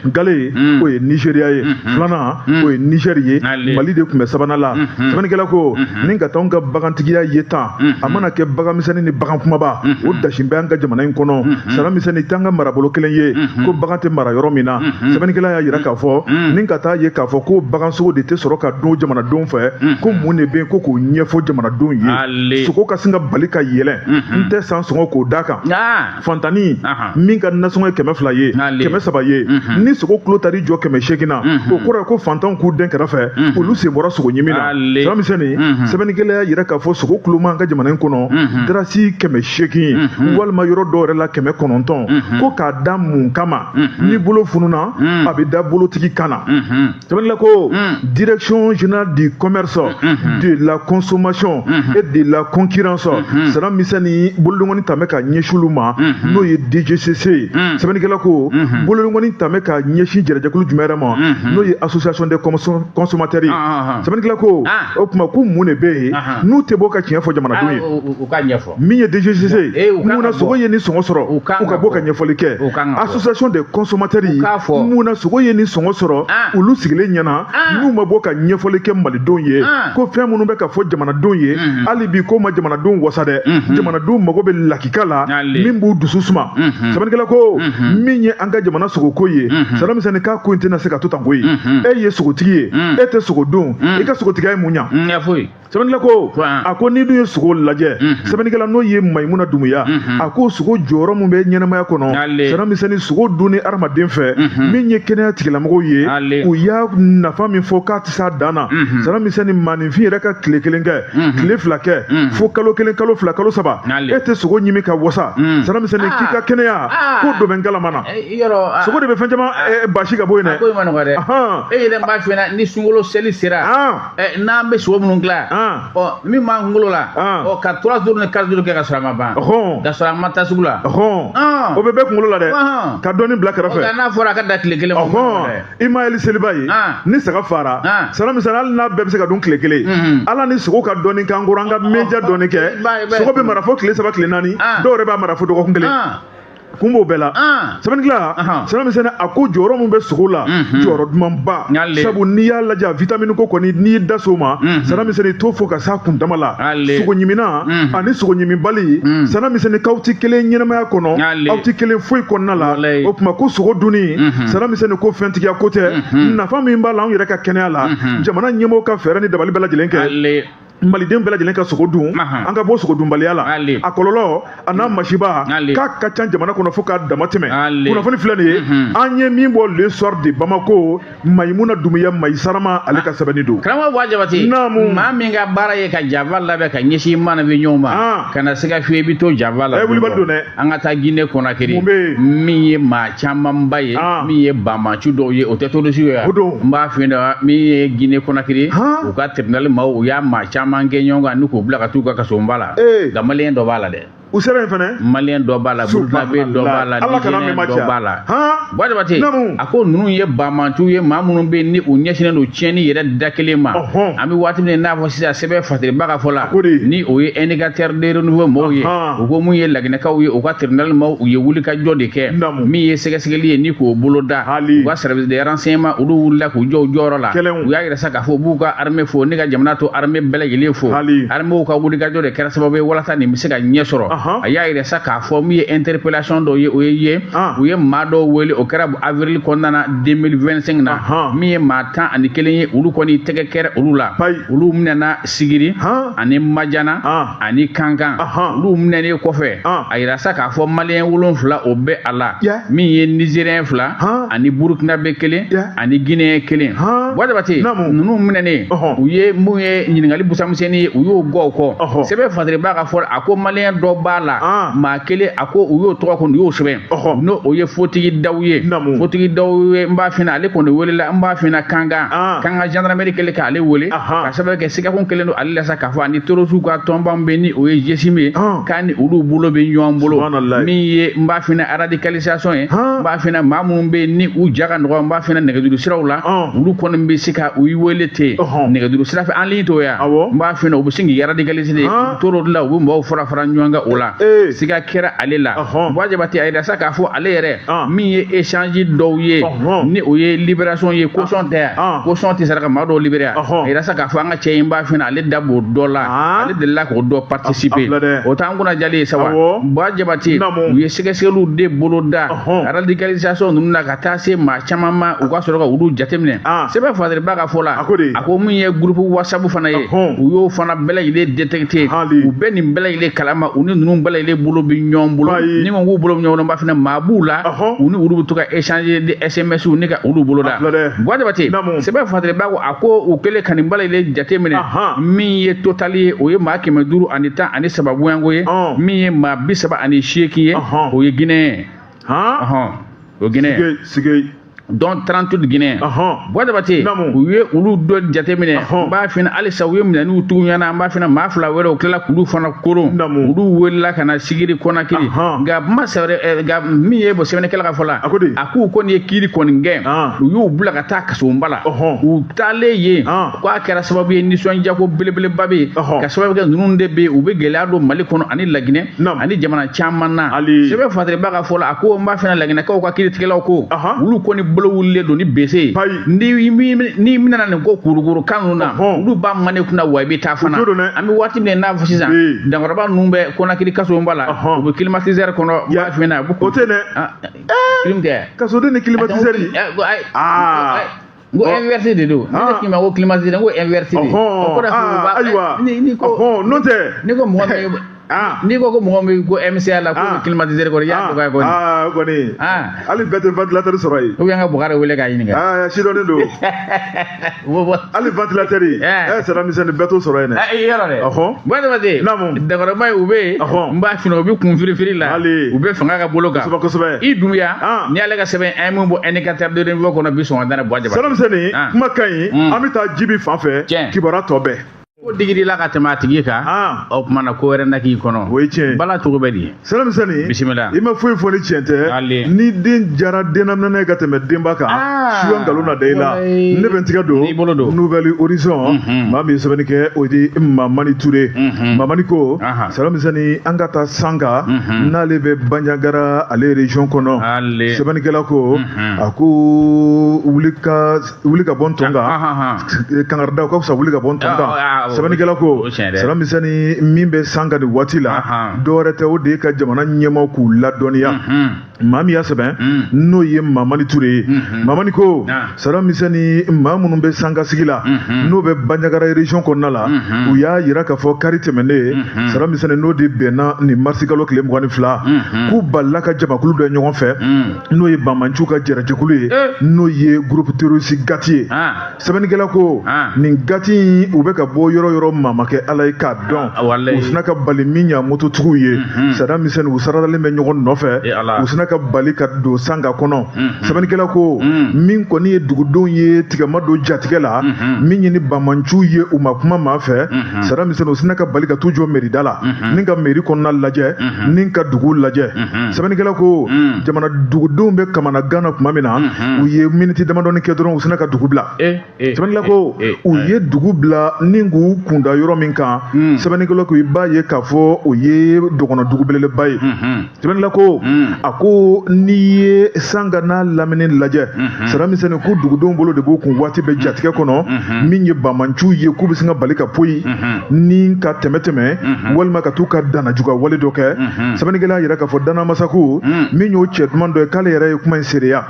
Gale o ye Nigéria ye, filanan o ye Niger ye, Mali de tun bɛ sabanan la. Sɛbɛnnikɛla ko, ni ka taa anw ka bagantigiya ye tan, a mana kɛ baganmisɛnnin ni bagan kumaba, o dasin bɛ an ka jamana in kɔnɔ. Sɛbɛnmisɛnnin, t'an ka marabolo kelen ye ko bagan tɛ mara yɔrɔ min na. Sɛbɛnnikɛla y'a yira k'a fɔ ni ka taa ye k'a fɔ ko bagansogo de tɛ sɔrɔ ka dun jamanadenw fɛ, ko mun de bɛ yen ko k'o ɲɛfɔ jamanadenw ye, sogo ka sin ka bali ka yɛlɛn, n tɛ san sɔngɔ k'o d'a kan. Fantani min ka nasɔngɔ ye 200 ye, 300 ye, ni sogo kilo taar'i jɔ 800 na, o kɔrɔ ye ko fantanw k'u den kɛrɛfɛ, olu sen bɔra sogo ɲimi na. Sɛbɛnmisɛnnin, sɛbɛnnikɛla y'a yira k'a fɔ sogo kuloma an ka jamana in kɔnɔ darasi 800, walima yɔrɔ dɔw yɛrɛ la 900, ko k'a da mun kama? Ni bolo fununa, a bɛ da bolotigi kan na. Sɛbɛnnikɛla ko, Direction générale du commerce, de la consommation et de la concurrence, sɛbɛnmisɛnnin, bolodengɔnni ta bɛ ka ɲɛsin olu ma, n'o ye DGCC ye. Sɛbɛnnikɛla ko, bolodengɔnni ta bɛ ka ɲɛsin jɛrɛjɛkulu jumɛn yɛrɛ ma? N'o ye Association des consommateurs ye. Sɛbɛnnikɛla ko, o tuma ko mun de bɛ yen n'u tɛ bɔ ka tiɲɛ fɔ jamanadenw ye? Min ye DGCC ye, mun na sogo ye nin sɔngɔ sɔrɔ? U ka bɔ ka ɲɛfɔli kɛ. Association des consommateurs ye, mun na sogo ye nin sɔngɔ sɔrɔ? Olu sigilen ɲɛna, n'u ma bɔ ka ɲɛfɔli kɛ malidenw ye, ko fɛn minnu bɛ ka fɔ jamanadenw ye hali bi, ko ma jamanadenw wasa dɛ. Jamanadenw mago bɛ lakika la min b'u dusu suma. Sɛbɛnnikɛla ko, min ye an ka jamana sogoko ye, sɛbɛnmisɛnnin, k'a ko in tɛna se ka to tan koyi. E ye sogotigi ye, e tɛ sogo dun, i ka sogotigiya ye mun ɲa? Sɛbɛnnikɛla ko, a ko n'i dun ye sogo lajɛ, sɛbɛnnikɛla n'o ye Mayimuna Dumuya, a ko sogo jɔyɔrɔ min bɛ ɲɛnamaya kɔnɔ, sɛbɛnmisɛnnin, sogo dun ni hadamaden fɛ, min ye kɛnɛya tigilamɔgɔw ye, u y'a nafa min fɔ k'a tɛ s'a dan na. Sɛbɛnmisɛnnin, maaninfin yɛrɛ ka tile kelen kɛ, tile 2 kɛ, fo kalo 1, kalo 2, kalo 3, e tɛ sogo ɲimi ka wasa, sɛbɛnmisɛnnin, k'i ka kɛnɛya ko dɔ bɛ ngalama na. Sogo de bɛ fɛn caman basi ka bɔ yen dɛ. Ko in ma nɔgɔ dɛ. E yɛrɛ b'a f'i ɲɛna ni sunkalo seli sera, n'an bɛ sogo minnu dilan, ɔ min b'an kunkolo la, ɔ ka 3 jours ni 4 jours kɛ ka sɔrɔ a ma ban, ka sɔrɔ a ma taa sugu la. O bɛ bɛɛ kunkolo la dɛ, ka dɔɔni bila kɛrɛfɛ. N'a fɔra a ka da tile kelen ma. I ma yeli seliba ye, ni saga fara, sɛbɛnmisɛnnin, hali n'a bɛɛ bɛ se ka dun tile kelen, ala ni sogo ka dɔɔni k'an kɔrɔ, an ka mɛnja dɔɔni kɛ, sogo bɛ mara fo tile 3, tile 4, dɔw yɛrɛ b'a mara fo dɔgɔkun kelen. Kun b'o bɛɛ la. Sɛbɛnnikɛla Sana Misɛnni a ko jɔyɔrɔ min bɛ sogo la, jɔyɔrɔ dumanba, sabu n'i y'a lajɛ a vitamine ko kɔni, n'i y'i da s'o ma, Sana Misɛnni, t'o fɔ ka s'a kundama la. Sogo ɲimina ani sogo ɲimibali, Sana Misɛnni, k'aw tɛ kelen ɲɛnamaya kɔnɔ, aw tɛ kelen foyi kɔnɔna la. O tuma ko sogo dunni, Sana Misɛnni, ko fɛntigiya ko tɛ. Nafa min b'a la anw yɛrɛ ka kɛnɛya la, jamana ɲɛmɔgɔw ka fɛɛrɛ ni dabali bɛɛ lajɛlen kɛ, maliden bɛɛ lajɛlen ka sogo dun, an ka bɔ sogo dunbaliya la. A kɔlɔlɔ a n'a masiba k'a ka ca jamana kɔnɔ fo k'a dama tɛmɛ. Kunnafoni filɛ nin ye, an ye min bɔ Le Soir de Bamako, Mayimuna Dumuya Mayisarama, ale ka sɛbɛnni don. Karamɔgɔ Buwa Jabate, maa min ka baara ye ka janfa labɛn ka ɲɛsin maaninfin ɲɔgɔn ma, kana siga fiyewu, i bɛ to janfa la. Wulibali don dɛ. An ka taa Guinée Conakry, min ye maa camanba ye, min ye banbaanci dɔw ye, o tɛ terroriste ye. N b'a f'i ɲɛna, min ye Guinée Conakry, u ka tribunal maaw, u y'a maa caman kɛ ɲɔgɔn kan ni k'u bila ka t'u ka kasobonba la. Nka maliyɛn dɔ b'a la dɛ. U sera yen fɛnɛ. Maliyɛn dɔ b'a la, burukinabe dɔ b'a la, nigérien dɔ b'a la. Buwa Jabate a ko ninnu ye banbaanciw ye, maa minnu bɛ yen ni u ɲɛsinnen don tiɲɛni yɛrɛ da kelen ma. An bɛ waati min n'a fɔ sisan, sɛbɛn Fasiriba ka fɔ la, ni o ye Indicateur de renouveau mɔgɔw ye, u ko mun ye laginɛkaw ye, u ka tribunal maaw, u ye wulikajɔ de kɛ, min ye sɛgɛsɛgɛli ye ni k'o boloda. U ka service de renseignement, olu wulila k'u jɔ u jɔyɔrɔ la. U y'a yira sa k'a fɔ u b'u ka armée fo ni ka jamana to armée bɛɛ lajɛlen fo. Armée ka wulikajɔ de kɛra sababu ye walasa nin bɛ se ka ɲɛ sɔrɔ. A y'a yira sa k'a fɔ min ye interpellation dɔw ye, o ye u ye maa dɔw wele, o kɛra avril kɔnɔna na 2025 na, min ye maa 11 ye, olu kɔni tɛgɛ kɛra olu la. Olu minɛna Sigiri ani Majana ani Kankan. Olu minɛnen kɔfɛ, a yira sa k'a fɔ maliyɛn 7, o bɛ a la, min ye nigérien 2 ani burukinabe 1 ani guinéen 1. Buwa Jabate, ninnu minɛnen, u ye mun ye ɲininkali busamisɛnnin ye, u y'o gɔ o kɔ. Sɛbɛn Fasiriba ka fɔ, a ko maliyɛn dɔ b'a la, maa kelen, a ko u y'o tɔgɔ kɔni, u y'o sɛbɛn, n'o o ye Fotigi Daw ye. Fotigi Daw ye, n b'a f'i ɲɛna, ale kɔni welela, n b'a f'i ɲɛna, Kankan, Kankan gendarmerie kɛlen k'ale wele, ka sababu kɛ sigakun kɛlen don ale la sa k'a fɔ ani terroriste ka tɔnba bɛ, ni o ye GSIM ye, k'a ni olu bolo bɛ ɲɔgɔn bolo, min ye, n b'a f'i ɲɛna, radicalisation ye. N b'a f'i ɲɛna, maa minnu bɛ yen ni u ja ka nɔgɔn, n b'a f'i ɲɛna, nɛgɛjuru siraw la, olu kɔni bɛ se ka u wele ten nɛgɛjuru sira fɛ en ligne to ya, n b'a f'i ɲɛna, u bɛ sin k'i radicaliser de, u tor'o de la, u bɛ mɔgɔw fara fara ɲɔgɔn kan o la. Siga kɛra ale la. Buwa Jabate a yira sa k'a fɔ ale yɛrɛ, min ye échange dɔw ye, ni o ye libération ye, caution tɛ yan, caution tɛ sara ka maa dɔw libérer. A yira sa k'a fɔ an ka cɛ in, b'a f'i ɲɛna, ale da b'o dɔ la, ale delila k'o dɔ participer. O t'an kunna jali ye sa wa. Buwa Jabate, u ye sɛgɛsɛgɛliw de boloda radicalisation ninnu na ka taa se maa caman ma, u ka sɔrɔ ka olu jateminɛ. Sɛbɛn Fasiriba ka fɔ la, a ko min ye groupe WhatsApp fana ye, u y'o fana bɛɛ lajɛlen détecté. U bɛ nin bɛɛ lajɛlen kalama, u ni ninnu bɛɛ lajɛlen bolo bɛ ɲɔgɔn bolo. Ni ko k'u bolo bɛ ɲɔgɔn bolo, n b'a f'i ɲɛna, maa b'u la, u ni olu bɛ to ka échanger de SMS ni ka olu boloda. Buwa Jabate, sɛbɛn Fasiriba ko, a ko u kɛlen ka nin bɛɛ lajɛlen jateminɛ, min ye total ye, o ye maa 513 bonyanko ye, min ye maa 38 ye, o ye Guinéen, o Guinéen dont 38 Guinéens. Buwa Jabate, u ye olu dɔ jateminɛ, n b'a f'i ɲɛna, halisa u ye minɛniw tugu ɲɔgɔn na, n b'a f'i ɲɛna, maa 2 wɛrɛ, u tilala k'olu fana koron, olu welela ka na Sigiri Conakry. Nka kuma sɛbɛrɛ, nka min ye bɔ sɛbɛnnikɛla ka fɔ la, a k'u kɔni ye kiiri kɔni gɛn, u y'u bila ka taa kasobonba la. U taalen yen, k'a kɛra sababu ye nisɔndiyako belebeleba bɛ yen, ka sababu kɛ ninnu de bɛ yen, u bɛ gɛlɛya don Mali kɔnɔ ani Laginɛ ani jamana caman na. Sɛbɛn Fasiriba ka fɔ la, a ko n b'a f'i ɲɛna, Laginɛkaw ka kiiritigɛlaw ko olu kɔni bolo wulilen don ni bese ye, ni minɛna nin ko kurukuru kan ninnu na, olu b'a mane kunna wa i bɛ taa fana. An bɛ waati min n'a fɔ sisan, dankɔrɔba ninnu bɛ Conakry kasobonba la, u bɛ climatiseur kɔnɔ, n b'a f'i ɲɛna. O tɛ dɛ. Clim tɛ. Kasoden ni climatiseur. N ko inversé de don. Ne k'i ma ko climatiseur, n ko inversé de. Ayiwa, n'o tɛ. N'i ko mɔgɔ min, n'i ko ko mɔgɔ min ko MCA la ko climatiseur kɔni, i y'a dɔgɔya kɔni. Aa, kɔni. Hali bɛɛ tɛ ventilateur sɔrɔ yen. Ou bien an ka Bukari wele k'a ɲininka. Aa, sidɔnnen don. Hali ventilateur. Ɛ, sara misɛnnin bɛɛ t'o sɔrɔ yen dɛ. Yɔrɔ dɛ. Buwa Jabate. Dankɔrɔba ye, u bɛ yen. N b'a f'i ɲɛna, u bɛ kun firifiri la. U bɛ fanga ka bolo kan. Kosɛbɛ kosɛbɛ. I Dunbiya. Ni ale ka sɛbɛn, an ye min bɔ Indicateur de renouveau kɔnɔ bi sɔgɔmada in na, Buwa Jabate. Sara misɛnnin, kuma ka ɲi. An bɛ taa Jibi fan fɛ. Kibaruya tɔ bɛɛ. Ko digir'i la ka tɛmɛ a tigi kan, o tuma na ko wɛrɛ na k'i kɔnɔ. O ye tiɲɛ ye. Bala, cogo bɛ di? Siramisɛnni. Bisimila. I ma foyi fɔ ni tiɲɛ tɛ. Ni den jara dennaminɛ ye ka tɛmɛ denba kan, suya nkalon na da i la. Ne bɛ n tigɛ don N'i bolo don. Nouvel Horizon. Maa min ye sɛbɛnni kɛ, o de ye Mamani Ture. Mamani ko, Siramisɛnni, an ka taa Sanka, n'ale bɛ Banjagara, ale région kɔnɔ. Sɛbɛnnikɛla ko, a ko wuli ka wuli ka bɔ n tɔn kan, kangarida ka fisa wuli ka bɔ n tɔn kan. Sɛbɛnnikɛla ko, Siramisɛnni, min bɛ Sanka nin waati la, dɔwɛrɛ tɛ, o de ye ka jamana ɲɛmaaw k'u ladɔnniya. Maa min y'a sɛbɛn, n'o ye Mamani Ture ye. Mamani ko, Siramisɛnni, maa minnu bɛ Sanka sigi la, n'o bɛ Banjagara région kɔnɔna la, u y'a yira k'a fɔ kari tɛmɛnen, Siramisɛnni, n'o de bɛnna nin marisikalo tile 22, k'u balila ka jamakulu dɔ ɲɔgɔn fɛ, n'o ye banbaanciw ka jɛrɛjɛkulu ye, n'o ye groupe terroriste GATT ye. Sɛbɛnnikɛla ko, nin GATT in, u bɛ ka bɔ yɔrɔ yɔrɔ, maa ma kɛ Ala ye k'a dɔn. U sina ka bali min ɲa mototigiw ye, Siramisɛnni, u saradalen bɛ ɲɔgɔn nɔfɛ, u sina ka bali ka don Sanka kɔnɔ. Sɛbɛnnikɛla ko, min kɔni ye dugudenw ye, tigɛma don jatigɛ la, min ye ni banbaanciw ye, u ma kuma maa fɛ. Siramisɛnni, u sina ka bali ka t'u jɔ mɛrida la, ni ka mɛri kɔnɔna lajɛ, ni ka dugu lajɛ. Sɛbɛnnikɛla ko, jamana dugudenw bɛ kamanagan na tuma min na, u ye miniti damadɔni kɛ dɔrɔn, u sina ka dugu bila. Sɛbɛnnikɛla ko, u ye dugu bila ni k'u kunda yɔrɔ min kan, sɛbɛnnikɛla ko, i b'a ye k'a fɔ o ye dɔgɔnɔ dugu belebeleba ye. Sɛbɛnnikɛla ko, a ko n'i ye Sanka n'a lamini lajɛ, Siramisɛnni, ko dugudenw bolo de b'u kun waati bɛɛ jatigɛ kɔnɔ. Min ye banbaanciw ye, k'u bɛ sin ka bali ka poyi ni ka tɛmɛ tɛmɛ, walima ka t'u ka dannajuguya wale dɔ kɛ. Sɛbɛnnikɛla y'a yira k'a fɔ Dana Masaku, min y'o cɛ duman dɔ ye, k'ale yɛrɛ ye kuma in seereya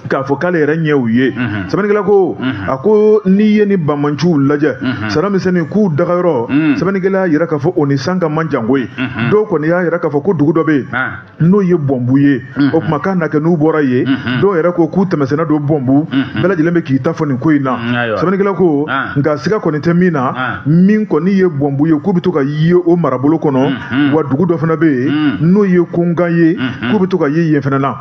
k'a fɔ k'ale yɛrɛ ɲɛ u ye. Sɛbɛnnikɛla ko, a ko n'i ye ni banbaanciw lajɛ, Siramisɛnni, k'u dagayɔrɔ, sɛbɛnnikɛla y'a yira k'a fɔ o ni Sanka man jan koyi. Dɔw kɔni y'a yira k'a fɔ ko dugu dɔ bɛ yen, n'o ye Bɔnbu ye. O tuma k'a na kɛ n'u bɔra yen. Dɔw yɛrɛ ko k'u tɛmɛsenna don Bɔnbu. Bɛɛ lajɛlen bɛ k'i ta fɔ nin ko in na. Sɛbɛnnikɛla ko, nka siga kɔni tɛ min na, min kɔni ye Bɔnbu ye, k'u bɛ to ka ye o marabolo kɔnɔ. Wa dugu dɔ fana bɛ yen, n'o ye Konkan ye, k'u bɛ to ka ye yen fana na.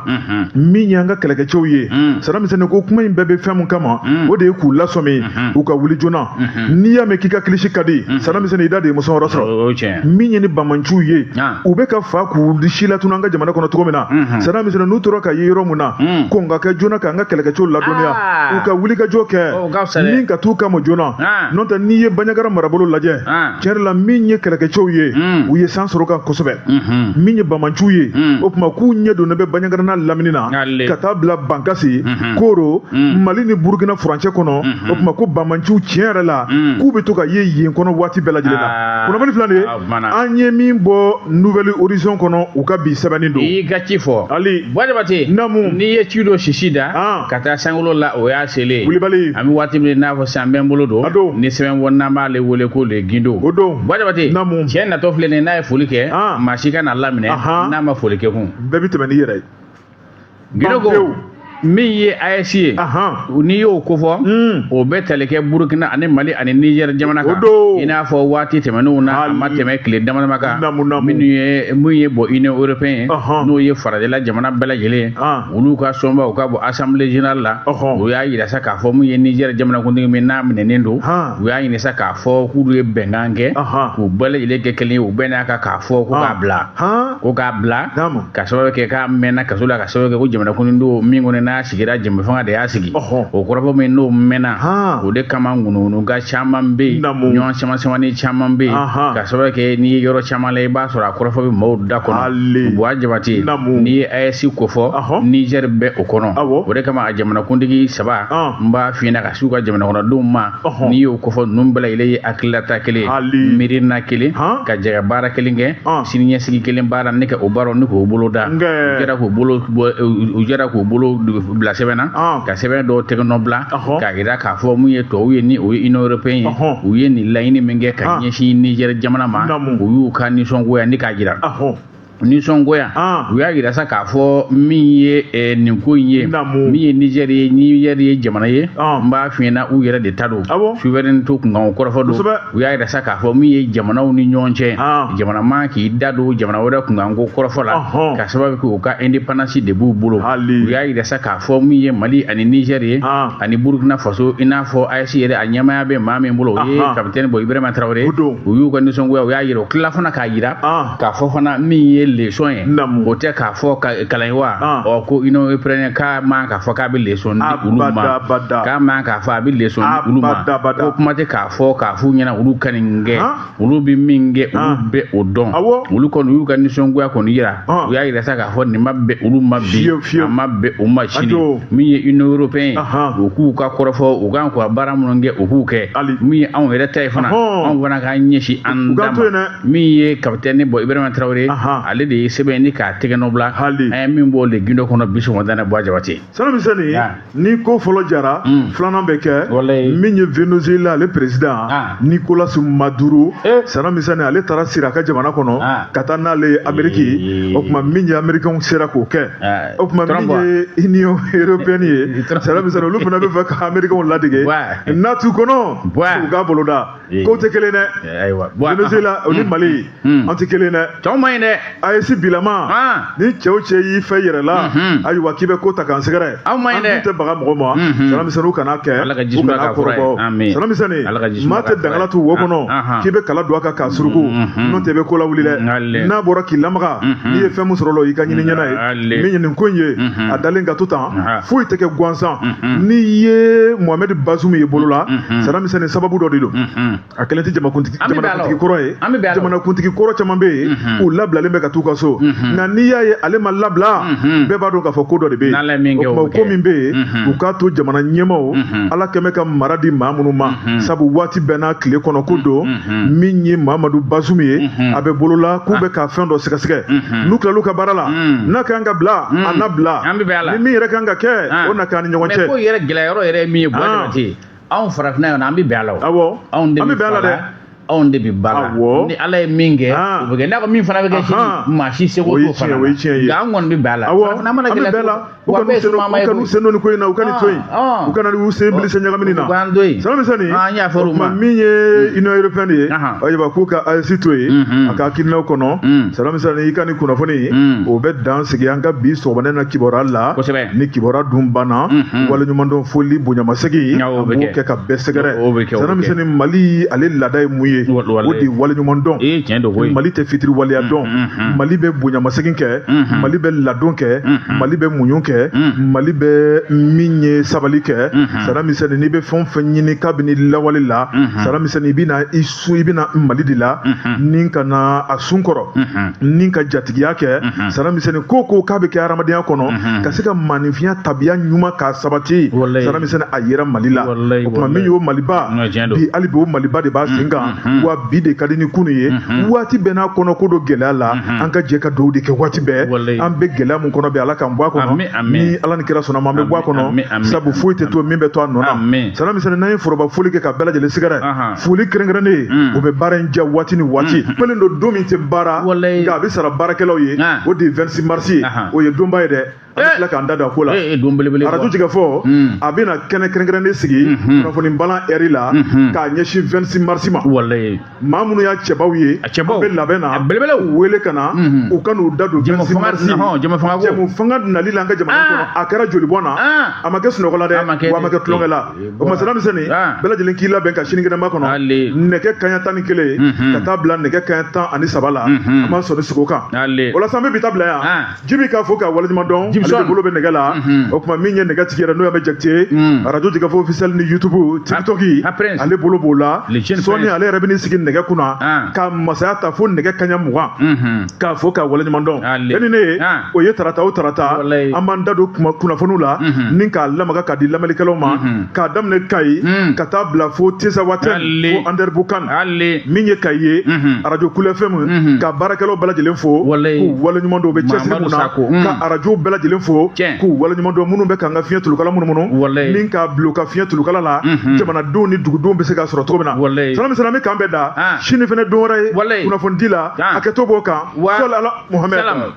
Min y'an ka kɛlɛkɛcɛw ye, Siramisɛnni, ko kuma in bɛɛ bɛ fɛn mun kama, o de ye k'u lasɔmi, u ka wuli joona. N'i y'a mɛn k'i ka kilisi ka di, Siramisɛnni, i da de ye mɔsɔn yɔrɔ sɔrɔ. Min ye ni banbaanciw ye, u bɛ ka fa k'u si latunu an ka jamana kɔnɔ cogo min na, Siramisɛnni, n'u tora ka ye yɔrɔ mun na, kɔn ka kɛ joona k'an ka kɛlɛkɛcɛw ladɔnniya, u ka wuli ka jɔ kɛ ni ka t'u kama joona. N'o tɛ, n'i ye Banjagara marabolo lajɛ, tiɲɛ yɛrɛ la, min ye kɛlɛkɛcɛw ye, u ye san sɔrɔ kan kosɛbɛ. Min ye banbaanciw ye, o tuma k'u ɲɛ donnen bɛ Banjagara n'a lamini na, ka taa bila Bankasi, Koro, Mali ni Burukina furancɛ kɔnɔ. O tuma ko banbaanciw, tiɲɛ yɛrɛ la, k'u bɛ to ka ye yen kɔnɔ waati bɛɛ lajɛlen na. Kunnafoni filɛ nin ye, an ye min bɔ Nouvel Horizon kɔnɔ, u ka bi sɛbɛnni don. I y'i ka ci fɔ. Ali. Buwa Jabate. Naamu. N'i ye ci dɔ sisi da, ka taa sankolo la, o y'a selen. Wulibali. An bɛ waati min n'a fɔ sisan, bɛ n bolo don. A don. Ni sɛbɛn bɔ, n'an b'ale wele ko le Gindo. O don. Buwa Jabate. Naamu. Cɛ natɔ filɛ nin ye, n'a ye foli kɛ, maa si kana laminɛ n'a ma foli kɛ kun. Bɛɛ bɛ tɛmɛ n'i yɛrɛ ye. Gindo ko, min ye AES ye, n'i y'o kofɔ, o bɛ tali kɛ Burukina ani Mali ani Niger jamana kan, i n'a fɔ waati tɛmɛnenw na, a ma tɛmɛ tile dama dama kan, minnu ye mun ye bɔ Union européenne ye, n'o ye farajɛla jamana bɛɛ lajɛlen ye, olu ka sɔnba, u ka bɔ assemblée générale la, u y'a yira sa k'a fɔ mun ye Niger jamanakuntigi min n'a minɛnen don, u y'a ɲini sa k'a fɔ k'olu ye bɛnkan kɛ, k'u bɛɛ lajɛlen kɛ kelen ye, u bɛɛ n'a kan k'a fɔ ko k'a bila, ko k'a bila ka sababu kɛ k'a mɛnna kaso la, ka sababu kɛ ko jamanakuntigi don min kɔni n'a sigira, jɛmufanga de y'a sigi. O kɔrɔfɔ min n'o mɛnna, o de kama ŋunuŋunuka caman bɛ yen, ɲɔgɔn sama samani caman bɛ yen, ka sababu kɛ n'i ye yɔrɔ caman la, i b'a sɔrɔ a kɔrɔfɔ bɛ maaw da kɔnɔ. Buwa Jabate, n'i ye AES kofɔ, Niger bɛ o kɔnɔ. O de kama a jamanakuntigi saba, n b'a f'i ɲɛna ka s'u ka jamana kɔnɔdenw ma, n'i y'o kofɔ, ninnu bɛɛ lajɛlen ye hakililata kelen, miirina kelen, ka jɛ ka baara kelen kɛ, siniɲɛsigi kelen baara, ne ka o baaraw ni k'o bolo da, u jɛra k'u bolo bila sɛbɛn na, ka sɛbɛn dɔw tɛgɛ nɔ bila, k'a jira k'a fɔ mun ye tubabu ye, ni o ye Union européenne ye, u ye nin laɲini min kɛ ka ɲɛsin Niger jamana ma, u y'u ka nisɔngoya ni k'a jira. Nisɔngoya, u y'a jira sa k'a fɔ min ye nin ko in ye, min ye Niger ye, Niger ye jamana ye, n b'a f'i ɲɛna, u yɛrɛ de ta don, souveraineté kunkan kɔrɔfɔ don. U y'a jira sa k'a fɔ min ye jamanaw ni ɲɔgɔn cɛ, jamana man k'i da don jamana wɛrɛ kunkanko kɔrɔfɔ la, ka sababu kɛ u ka indépendance de b'u bolo. U y'a jira sa k'a fɔ min ye Mali ani Niger ye ani Burkina Faso, i n'a fɔ AES yɛrɛ, a ɲɛmaaya bɛ maa min bolo, o ye capitaine bɔ Ibrahima Traoré. U y'u ka nisɔngoya, u y'a jira, u tilala fana k'a jira k'a fɔ fana min ye leçon ye, o tɛ k'a fɔ ka kalan ye wa. Ɔ, ko Union européenne k'a man k'a fɔ k'a bɛ leçon di olu ma, k'a man k'a fɔ a bɛ leçon di olu ma, ko kuma tɛ k'a fɔ k'a f'u ɲɛna olu ka nin kɛ. Olu bɛ min kɛ, olu bɛ o dɔn. Olu kɔni y'u ka nisɔngoya kɔni yira. U y'a yira sa k'a fɔ nin ma bɛn olu ma bi, a ma bɛn u ma sini. Min ye Union européenne ye, u k'u ka kɔrɔfɔ, u kan k'u ka baara minnu kɛ, u k'u kɛ. Min ye anw yɛrɛ ta ye fana, anw fana k'an ɲɛsin an da ma. Min ye capitaine bɔ Ibrahima Traoré, ale de ye sɛbɛn ni k'a tɛgɛ nɔ bila. An ye min bɔ le gundo kɔnɔ bi sɔgɔmada na, Buwa Jabate. Sanamisɛnni, ni ko fɔlɔ jara, filanan bɛ kɛ. Min ye Venezuela, ale président Nicolas Maduro, Sanamisɛnni, ale taara siri a ka jamana kɔnɔ ka taa n'ale ye Ameriki. O tuma, min ye Américains sera k'o kɛ, o tuma, min ye Union européenne ye, Sanamisɛnni, olu fana bɛ fɛ ka Américains ladege n'a t'u kɔnɔ, u k'a boloda. Kow tɛ kelen dɛ. Venezuela o ni Mali, an tɛ kelen dɛ. Cɛw ma ɲi dɛ. AES bilama, ni cɛw cɛ y'i fɛ yɛrɛ la, ayiwa, k'i bɛ ko ta k'an sɛgɛrɛ. Aw ma ɲi dɛ. An tɛ baga mɔgɔ ma, Sanamisɛnni, u kana kɛ, u kana kɔrɔbɔ. Sanamisɛnni, maa tɛ dangala tu wo kɔnɔ k'i bɛ kala don a kan k'a suruku, n'o tɛ i bɛ ko lawuli dɛ. N'a bɔra k'i lamaga, n'i ye fɛn min sɔrɔ o la, i ka ɲini ɲɛna ye. Min ye nin ko in ye, a dalen ka to tan, foyi tɛ kɛ gansan. N'i ye Mohamed Bazoum ye bolo la, Sanamisɛnni, sababu dɔ de don. A kelen tɛ jamanakuntigi kɔrɔ ye, jamanakuntigi kɔrɔ caman bɛ yen, u labilalen bɛ ka t'u ka so. Nka n'i y'a ye ale ma labila, bɛɛ b'a dɔn k'a fɔ ko dɔ de bɛ yen. O tuma, ko min bɛ yen, u k'a to jamana ɲɛmaaw, Ala kɛmɛ ka mara di maa minnu ma, sabu waati bɛɛ n'a tile kɔnɔ ko don. Min ye Mamadu Bazoum ye, a bɛ bolola k'u bɛ ka fɛn dɔ sɛgɛsɛgɛ. N'u tilal'u ka baara la, n'a kan ka bila, a na bila. Ni min yɛrɛ kan ka kɛ, o na k'an ni ɲɔgɔn cɛ. Mais ko yɛrɛ gɛlɛya yɔrɔ yɛrɛ ye min ye, Buwa Jabate, anw farafinna yan, an bɛ bɛn a la o. Awɔ, anw de bɛ bɛn a la dɛ. Anw de bɛ ba la. Ni Ala ye min kɛ, o bɛ kɛ. N'a ko min fana bɛ kɛ sini, maa si seko t'o fana na. Nka an kɔni bɛ bɛn a la. Farafinna mana gɛlɛya, an bɛ bɛn a la. U kana u sen don nin ko in na, u ka nin to yen, u kana u sen bilisi ɲagamini na. U k'an to yen. Sanamisɛnni, an y'a fɔ o tuma, min ye Union européenne ye, ayiwa, k'u ka AES to yen, a ka hakilinaw kɔnɔ. Sanamisɛnni, i ka nin kunnafoni, o bɛ dan sigi an ka bi sɔgɔmada na kibaruya la. Ni kibaruya dun banna, waleɲumandɔn foli, bonyamasegin, an b'o kɛ ka bɛɛ sɛgɛrɛ. Sanamisɛnni, Mali ale laada ye mun ye? O de ye waleɲumandɔn. Mali tɛ fitiriwaleya dɔn. Mali bɛ bonyamasegin kɛ, Mali bɛ ladon kɛ, Mali bɛ muɲu kɛ, Mali bɛ min ye sabali kɛ. Sanamisɛnni, n'i bɛ fɛn o fɛn ɲini kabini lawale la, Sanamisɛnni, i bɛna i sun, i bɛna Mali de la, ni ka na a sun kɔrɔ, ni ka jatigiya kɛ. Sanamisɛnni, ko k'a bɛ kɛ hadamadenya kɔnɔ, ka se ka maaninfinya tabiya ɲuman k'a sabati, Sanamisɛnni, a yera Mali la. O tuma, min y'o Maliba bi, hali bi o Maliba de b'a sen kan. Wa bi de ka di ni kunu ye. Waati bɛɛ n'a kɔnɔ ko dɔ gɛlɛya la, an ka jɛ ka dugawu de kɛ waati bɛɛ. An bɛ gɛlɛya mun kɔnɔ bi, Ala k'an bɔ a kɔnɔ. Ni Ala ni kira sɔnna ma, an bɛ bɔ a kɔnɔ, sabu foyi tɛ to min bɛ to a nɔ na. Sanamisɛnni, n'an ye foroba foli kɛ ka bɛɛ lajɛlen sɛgɛrɛ, foli kɛrɛnkɛrɛnnen, o bɛ baara in diya waati ni waati. Kelen don, don min tɛ baara, nka a bɛ sara baarakɛlaw ye, o de ye 26 mars ye. O ye donba ye dɛ. An bɛ tila k'an da don a ko la. Arajo Jigafɔ, a bɛna kɛnɛ kɛrɛnkɛrɛnnen sigi kunnafoni balan ɛri la k'a ɲɛsin 26 mars ma. Maa minnu y'a cɛbaw ye, an bɛ labɛn na u wele ka na, u ka n'u da don 26 mars jɛmu fanga nali la an ka jamana kɔnɔ. A kɛra jolibɔn na, a ma kɛ sunɔgɔ la dɛ, wa a ma kɛ tulonkɛ la. O ma, Sanamisɛnni, bɛɛ lajɛlen k'i labɛn ka sinikɛnɛma kɔnɔ, nɛgɛ kanɲɛ 11 ka taa bila nɛgɛ kanɲɛ 13 la, an b'an sɔnni sigi o kan. O la sa, an bɛ bi ta bila yan. Jibi k'a fɔ ka waleɲuman dɔn, ale de bolo bɛ nɛgɛ la. O tuma, min ye nɛgɛ tigi yɛrɛ, n'o ye Jakite, arajo Jigafɔ officiel ni YouTube, TikTok, ale bolo b'o la. Sɔɔni ale yɛrɛ bɛ n'i sigi nɛgɛ kunna ka masaya ta fo nɛgɛ kanɲɛ 20, k'a fɔ ka waleɲuman dɔn. E ni ne ye, o ye tarata o tarata, an b'an da don kunnafoniw la ni k'a lamaga k'a di lamɛnnikɛlaw ma, k'a daminɛ Kayi ka taa bila fo Tinzawatɛn, fo Anderamboukane. Min ye Kayi ye, arajo Kulu FM ka baarakɛlaw bɛɛ lajɛlen fo k'u waleɲuman dɔn, u bɛ cɛsiri mun na, ka arajo bɛɛ lajɛlen fo k'u waleɲuman dɔn, minnu bɛ k'an ka fiɲɛ tulukala munumunu ni k'a bila u ka fiɲɛ tulukala la, jamanadenw ni dugudenw bɛ se k'a sɔrɔ cogo min na. Sanamisɛnni, an bɛ k'an k'an bɛn da sini fɛnɛ don wɛrɛ ye kunnafoni di la, hakɛto b'o kan. Sɔli ala Muhamɛd.